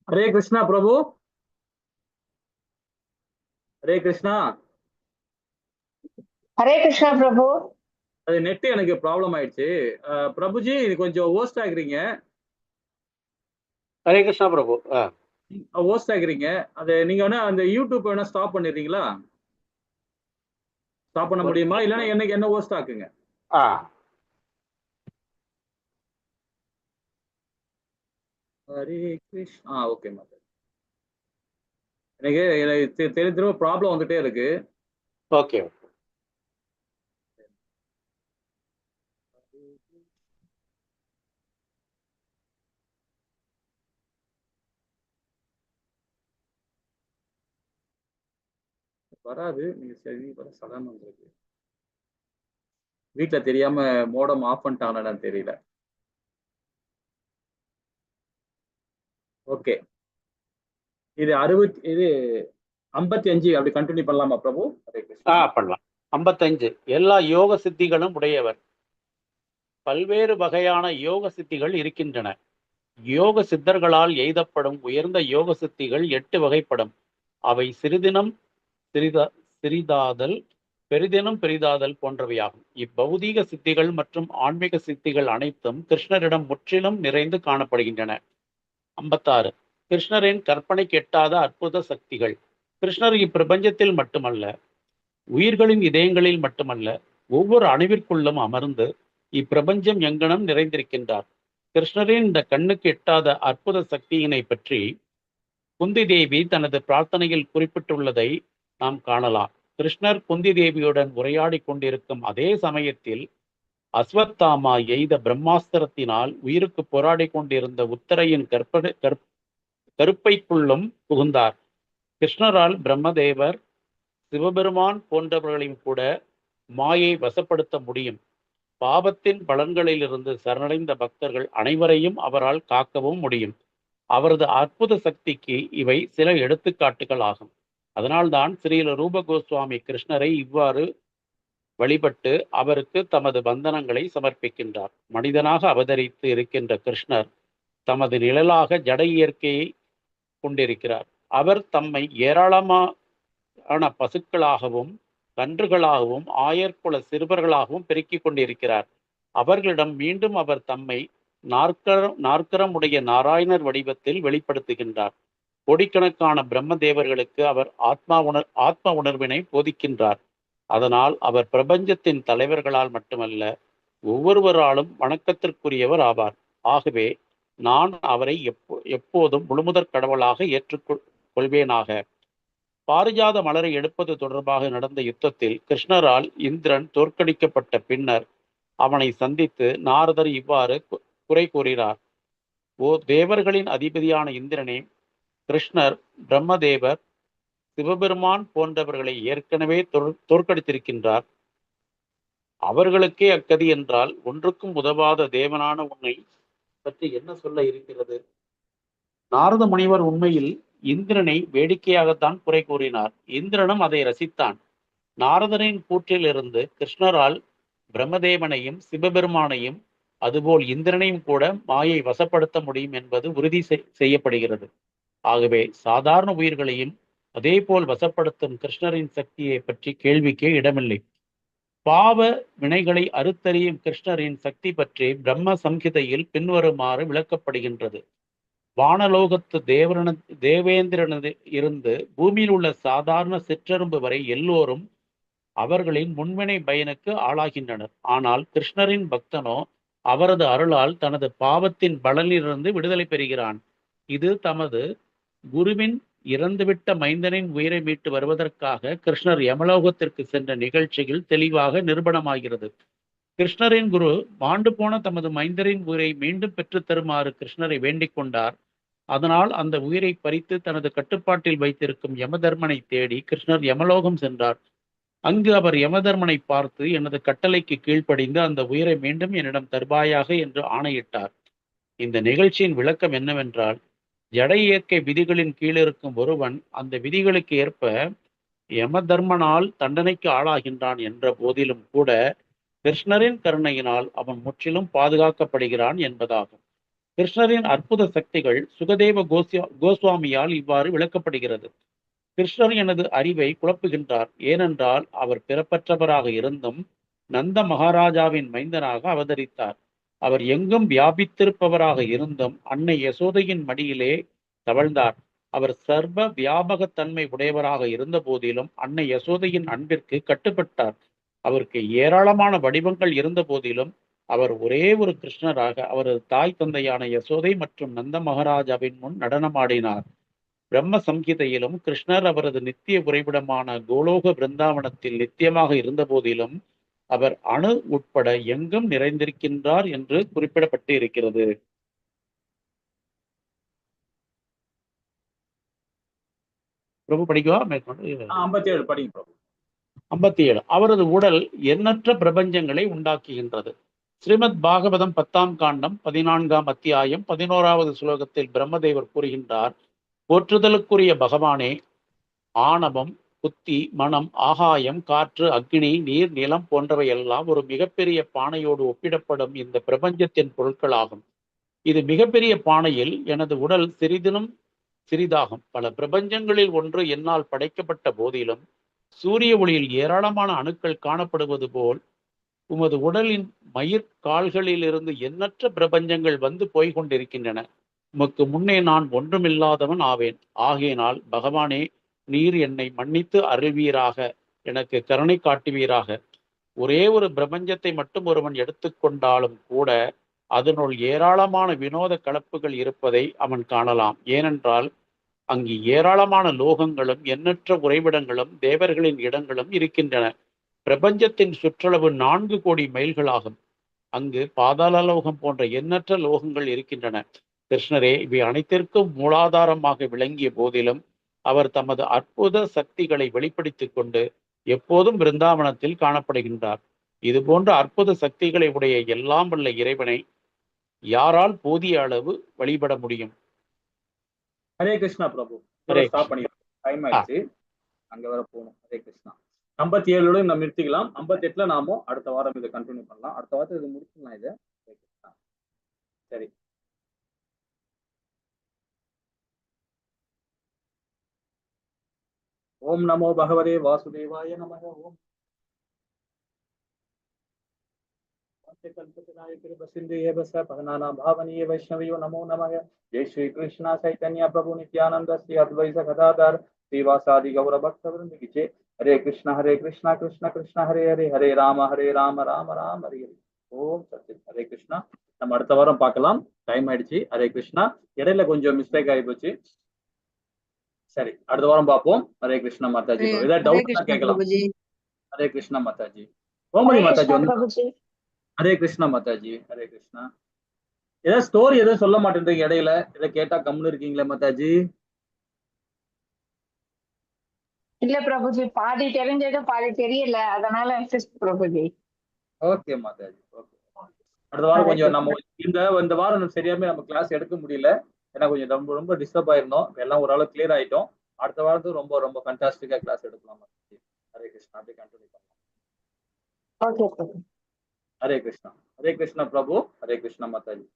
ஹரே கிருஷ்ணா பிரபு. ஹரே கிருஷ்ணா.
ஹரே கிருஷ்ணா பிரபு.
அது நெட் எனக்கு ப்ராப்ளம் ஆயிடுச்சு. பிரபுஜி, இது கொஞ்சம் ஹோஸ்ட் ஆகுறீங்க.
ஹரே கிருஷ்ணா பிரபு.
ஹோஸ்ட் ஆகுறீங்க. அது நீங்க வேணா அந்த யூடியூப் வேணா ஸ்டாப் பண்ணிடுறீங்களா? ஸ்டாப் பண்ண முடியுமா? இல்லைன்னா எனக்கு என்ன ஹோஸ்ட் ஆக்குங்க.
ஆ.
ஹரே கிருஷ்ணா. ஆ, ஓகே மாதா. எனக்கு எனக்கு திரும்ப ப்ராப்ளம் வந்துட்டே இருக்கு.
ஓகே.
வராது. நீங்க சரி, சடன் வந்திருக்கு. வீட்டுல தெரியாம மோடம் ஆஃப் பண்ணிட்டாங்களான்னு தெரியல. ஓகே, இது 60, இது 55 அப்படி கண்டினியூ பண்ணலாமா பிரபு? ஹரே கிருஷ்ணா.
ஆ, பண்ணலாம். 55. எல்லா யோக சித்திகளும் உடையவர். பல்வேறு வகையான யோக சித்திகள் இருக்கின்றன. யோக சித்தர்களால் எய்தப்படும் உயர்ந்த யோக சித்திகள் 8 வகைப்படும். அவை சிறிதினம் சிறிதாதல், பெரிதினும் பெரிதாதல் போன்றவையாகும். இப்பௌதீக சித்திகள் மற்றும் ஆன்மீக சித்திகள் அனைத்தும் கிருஷ்ணரிடம் முற்றிலும் நிறைந்து காணப்படுகின்றன. 56. கிருஷ்ணரின் கற்பனை கெட்டாத அற்புத சக்திகள். கிருஷ்ணர் இப்பிரபஞ்சத்தில் மட்டுமல்ல, உயிர்களின் இதயங்களில் மட்டுமல்ல, ஒவ்வொரு அணுவிற்குள்ளும் அமர்ந்து இப்பிரபஞ்சம் எங்கனம் நிறைந்திருக்கின்றார். கிருஷ்ணரின் இந்த கண்ணுக்கு எட்டாத அற்புத சக்தியினை பற்றி குந்தி தேவி தனது பிரார்த்தனையில் குறிப்பிட்டுள்ளதை நாம் காணலாம். கிருஷ்ணர் குந்தி தேவியுடன் உரையாடி கொண்டிருக்கும் அதே சமயத்தில் அஸ்வத்தாமா எய்த பிரம்மாஸ்திரத்தினால் உயிருக்கு போராடி கொண்டிருந்த உத்தரையின் கருப்பைக்குள்ளும் புகுந்தார். கிருஷ்ணரால் பிரம்மதேவர், சிவபெருமான் போன்றவர்களையும் கூட மாயை வசப்படுத்த முடியும். பாவத்தின் பலன்களிலிருந்து சரணடைந்த பக்தர்கள் அனைவரையும் அவரால் காக்கவும் முடியும். அவரது அற்புத சக்திக்கு இவை சில எடுத்துக்காட்டுகள் ஆகும். அதனால்தான் ஸ்ரீல ரூப கோஸ்வாமி கிருஷ்ணரை இவ்வாறு வழிபட்டு அவருக்கு தமது பந்தனங்களை சமர்ப்பிக்கின்றார். மனிதனாக அவதரித்து இருக்கின்ற கிருஷ்ணர் தமது நிழலாக ஜட இயற்கையை கொண்டிருக்கிறார். அவர் தம்மை ஏராளமான பசுக்களாகவும் கன்றுகளாகவும் ஆயர்குல சிறுவர்களாகவும் பெருக்கிக் கொண்டிருக்கிறார். அவர்களிடம் மீண்டும் அவர் தம்மை நாற்கரமுடைய நாராயணர் வடிவத்தில் வெளிப்படுத்துகின்றார். கோடிக்கணக்கான பிரம்ம தேவர்களுக்கு அவர் ஆத்ம உணர்வினை போதிக்கின்றார். அதனால் அவர் பிரபஞ்சத்தின் தலைவர்களால் மட்டுமல்ல, ஒவ்வொருவராலும் வணக்கத்திற்குரியவர் ஆவார். ஆகவே நான் அவரை எப்போதும் முழுமுதற் கடவுளாக ஏற்றுக்கொள்வேனாக. பாரிஜாத மலரை எடுப்பது தொடர்பாக நடந்த யுத்தத்தில் கிருஷ்ணரால் இந்திரன் தோற்கடிக்கப்பட்ட பின்னர் அவனை சந்தித்து நாரதர் இவ்வாறு குறை கூறினார். ஓ தேவர்களின் அதிபதியான இந்திரனே, கிருஷ்ணர், பிரம்மதேவர், சிவபெருமான் போன்றவர்களை ஏற்கனவே தோற்கடித்திருக்கின்றார். அவர்களுக்கே அக்கதி என்றால் ஒன்றுக்கும் உதவாத தேவனான உன்னை பற்றி என்ன சொல்ல இருக்கிறது? நாரத முனிவர் உண்மையில் இந்திரனை வேடிக்கையாகத்தான் குறை கூறினார். இந்திரனும் அதை ரசித்தான். நாரதரின் கூற்றிலிருந்து கிருஷ்ணரால் பிரம்மதேவனையும் சிவபெருமானையும் அதுபோல் இந்திரனையும் கூட மாயை வசப்படுத்த முடியும் என்பது உறுதி செய்யப்படுகிறது. ஆகவே சாதாரண உயிர்களையும் அதே போல் வசப்படுத்தும் கிருஷ்ணரின் சக்தியை பற்றி கேள்விக்கே இடமில்லை. பாவ வினைகளை அறுத்தறியும் கிருஷ்ணரின் சக்தி பற்றி பிரம்ம சம்ஹிதையில் பின்வருமாறு விளக்கப்படுகின்றது. வானலோகத்து தேவேந்திரனது இருந்து பூமியில் உள்ள சாதாரண சிற்றரும்பு வரை எல்லோரும் அவர்களின் முன்வினை பயனுக்கு ஆளாகின்றனர். ஆனால் கிருஷ்ணரின் பக்தனோ அவரது அருளால் தனது பாவத்தின் பலனிலிருந்து விடுதலை பெறுகிறான். இது தமது குருவின் இறந்துவிட்ட மைந்தனின் உயிரை மீட்டு வருவதற்காக கிருஷ்ணர் யமலோகத்திற்கு சென்ற நிகழ்ச்சியில் தெளிவாக நிரூபணமாகிறது. கிருஷ்ணரின் குரு மாண்டு போன தமது மைந்தரின் உயிரை மீண்டும் பெற்றுத் தருமாறு கிருஷ்ணரை வேண்டிக் கொண்டார். அதனால் அந்த உயிரை பறித்து தனது கட்டுப்பாட்டில் வைத்திருக்கும் யமதர்மனை தேடி கிருஷ்ணர் யமலோகம் சென்றார். அங்கு அவர் யமதர்மனை பார்த்து, எனது கட்டளைக்கு கீழ்ப்படிந்து அந்த உயிரை மீண்டும் என்னிடம் தருவாயாக என்று ஆணையிட்டார். இந்த நிகழ்ச்சியின் விளக்கம் என்னவென்றால், ஜட இயற்கை விதிகளின் கீழிருக்கும் ஒருவன் அந்த விதிகளுக்கு ஏற்ப யமதர்மனால் தண்டனைக்கு ஆளாகின்றான் என்ற போதிலும் கூட கிருஷ்ணரின் கருணையினால் அவன் முற்றிலும் பாதுகாக்கப்படுகிறான் என்பதாகும். கிருஷ்ணரின் அற்புத சக்திகள் சுகதேவ கோஸ்வாமியால் இவ்வாறு விளக்கப்படுகிறது. கிருஷ்ணர் எனது அறிவை குழப்புகின்றார். ஏனென்றால் அவர் பிறப்பற்றவராக இருந்தும் நந்த மகாராஜாவின் மைந்தனாக அவதரித்தார். அவர் எங்கும் வியாபித்திருப்பவராக இருந்தும் அன்னை யசோதையின் மடியிலே தவழ்ந்தார். அவர் சர்வ வியாபகத்தன்மை உடையவராக இருந்த போதிலும் அன்னை யசோதையின் அன்பிற்கு கட்டுப்பட்டார். அவருக்கு ஏராளமான வடிவங்கள் இருந்த போதிலும் அவர் ஒரே ஒரு கிருஷ்ணராக அவரது தாய் தந்தையான யசோதை மற்றும் நந்த மகாராஜாவின் முன் நடனமாடினார். பிரம்ம சம்ஹிதையிலும் கிருஷ்ணர் அவரது நித்திய உறைவிடமான கோலோக பிருந்தாவனத்தில் நித்தியமாக இருந்த போதிலும் அவர் அணு உட்பட எங்கும் நிறைந்திருக்கின்றார் என்று குறிப்பிடப்பட்டு இருக்கிறது. பிரபு படிக்கவா மேற்கொண்டு?
57 படிங்க பிரபு.
57. அவரது உடல் எண்ணற்ற பிரபஞ்சங்களை உண்டாக்குகின்றது. ஸ்ரீமத் பாகவதம் 10ஆம் காண்டம் 14ஆம் அத்தியாயம் 11வது ஸ்லோகத்தில் பிரம்மதேவர் கூறுகின்றார்: போற்றுதலுக்குரிய பகவானே, ஆணவம், புத்தி, மனம், ஆகாயம், காற்று, அக்னி, நீர், நிலம் போன்றவையெல்லாம் ஒரு மிகப்பெரிய பானையோடு ஒப்பிடப்படும் இந்த பிரபஞ்சத்தின் பொருட்களாகும். இது மிகப்பெரிய பானையில் எனது உடல் சிறிதினும் சிறிதாகும். பல பிரபஞ்சங்களில் ஒன்று என்னால் படைக்கப்பட்ட போதிலும் சூரிய ஒளியில் ஏராளமான அணுக்கள் காணப்படுவது போல் உமது உடலின் மயிர் கால்களிலிருந்து எண்ணற்ற பிரபஞ்சங்கள் வந்து போய்கொண்டிருக்கின்றன. உமக்கு முன்னே நான் ஒன்றுமில்லாதவன் ஆவேன். ஆகையினால் பகவானே, நீர் என்னை மன்னித்து அருள்வீராக, எனக்கு கருணை காட்டுவீராக. ஒரே ஒரு பிரபஞ்சத்தை மட்டும் ஒருவன் எடுத்துக்கொண்டாலும் கூட அதனுள் ஏராளமான வினோத கலப்புகள் இருப்பதை அவன் காணலாம். ஏனென்றால் அங்கு ஏராளமான லோகங்களும் எண்ணற்ற உறைவிடங்களும் தேவர்களின் இடங்களும் இருக்கின்றன. பிரபஞ்சத்தின் சுற்றளவு 4 கோடி மைல்களாகும். அங்கு பாதாள லோகம் போன்ற எண்ணற்ற லோகங்கள் இருக்கின்றன. கிருஷ்ணரே, இவை அனைத்திற்கும் மூலாதாரமாக விளங்கிய போதிலும் அவர் தமது அற்புத சக்திகளை வெளிப்படுத்திக் கொண்டு எப்போதும் பிருந்தாவனத்தில் காணப்படுகின்றார். இது போன்ற அற்புத சக்திகளை உடைய எல்லாம் வல்ல இறைவனை யாரால் போதிய அளவு வழிபட முடியும்?
ஹரே கிருஷ்ணா பிரபு.
ஹரே
ஸ்டாப் பண்ணிக்கலாம், டைம் ஆயிடுச்சு, அங்க வர போகணும். ஹரே கிருஷ்ணா. 57 நம்ம நிறுத்திக்கலாம். 58ல நாம அடுத்த வாரம் இதை கண்டினியூ பண்ணலாம். அடுத்த வாரத்தை இது முடிச்சிடலாம் இதை. ஹரே கிருஷ்ணா. சரி, ஓம் நமோ பகவதே வாசுதேவாய நமக. ஓம் भावनीय वैष्णवियो नमो नमः। जय श्री कृष्णा चैतन्य प्रभु नित्यानंद श्री अद्वैत गदाधर श्रीवासादि गौर भक्त वृंद की जय। हरे कृष्णा कृष्ण कृष्ण हरे हरे, हरे राम राम राम हरे हरे। ஓம் சத்யம். ஹரே கிருஷ்ணா. நம்ம அடுத்த வாரம் பார்க்கலாம், டைம் ஆயிடுச்சு. ஹரே கிருஷ்ணா. இடையில கொஞ்சம் மிஸ்டேக் ஆகி போச்சு. சரி, அடுத்த வாரம் பார்ப்போம். ஹரே கிருஷ்ணா மாதாஜி.
ஹரே
ஏதாவது டவுட்
கிருஷ்ணா
கேட்கலாம்.
பிரபுஜி.
ஹரே கிருஷ்ணா மாதாஜி. கோமதி
ஹரே
மாதாஜி
கிருஷ்ணா
வந்து
பிரபுஜி.
ஹரே கிருஷ்ணா மாதாஜி. ஹரே கிருஷ்ணா. ஏதாவது ஸ்டோரி எதுவும் சொல்ல மாட்டேன்றீங்க இடையில, இதை கேட்டா கம்முன்னு இருக்கீங்களே மாதாஜி.
இல்ல பிரபுஜி, பாதி தெரிஞ்சது பாதி தெரியல, அதனால பிரபுஜி.
Okay Mataji, okay. அடுத்த வாரம் கொஞ்சம் நம்ம இந்த வாரம் நம்ம சரியாமே நம்ம கிளாஸ் எடுக்க முடியல, ஏன்னா கொஞ்சம் ரொம்ப ரொம்ப டிஸ்டர்ப் ஆயிருந்தோம். எல்லாம் ஓரளவு கிளியர் ஆயிட்டோம். அடுத்த வாரத்துக்கு ரொம்ப ரொம்ப ஃபண்டாஸ்டிக்கா கிளாஸ் எடுக்கலாம் மாதாஜி. ஹரே கிருஷ்ணா. அப்படியே கண்டினியூ பண்ணலாம்.
ஓகே பிரபு.
ஹரே கிருஷ்ணா. ஹரே கிருஷ்ணா பிரபு. ஹரே கிருஷ்ணா மாதாஜி.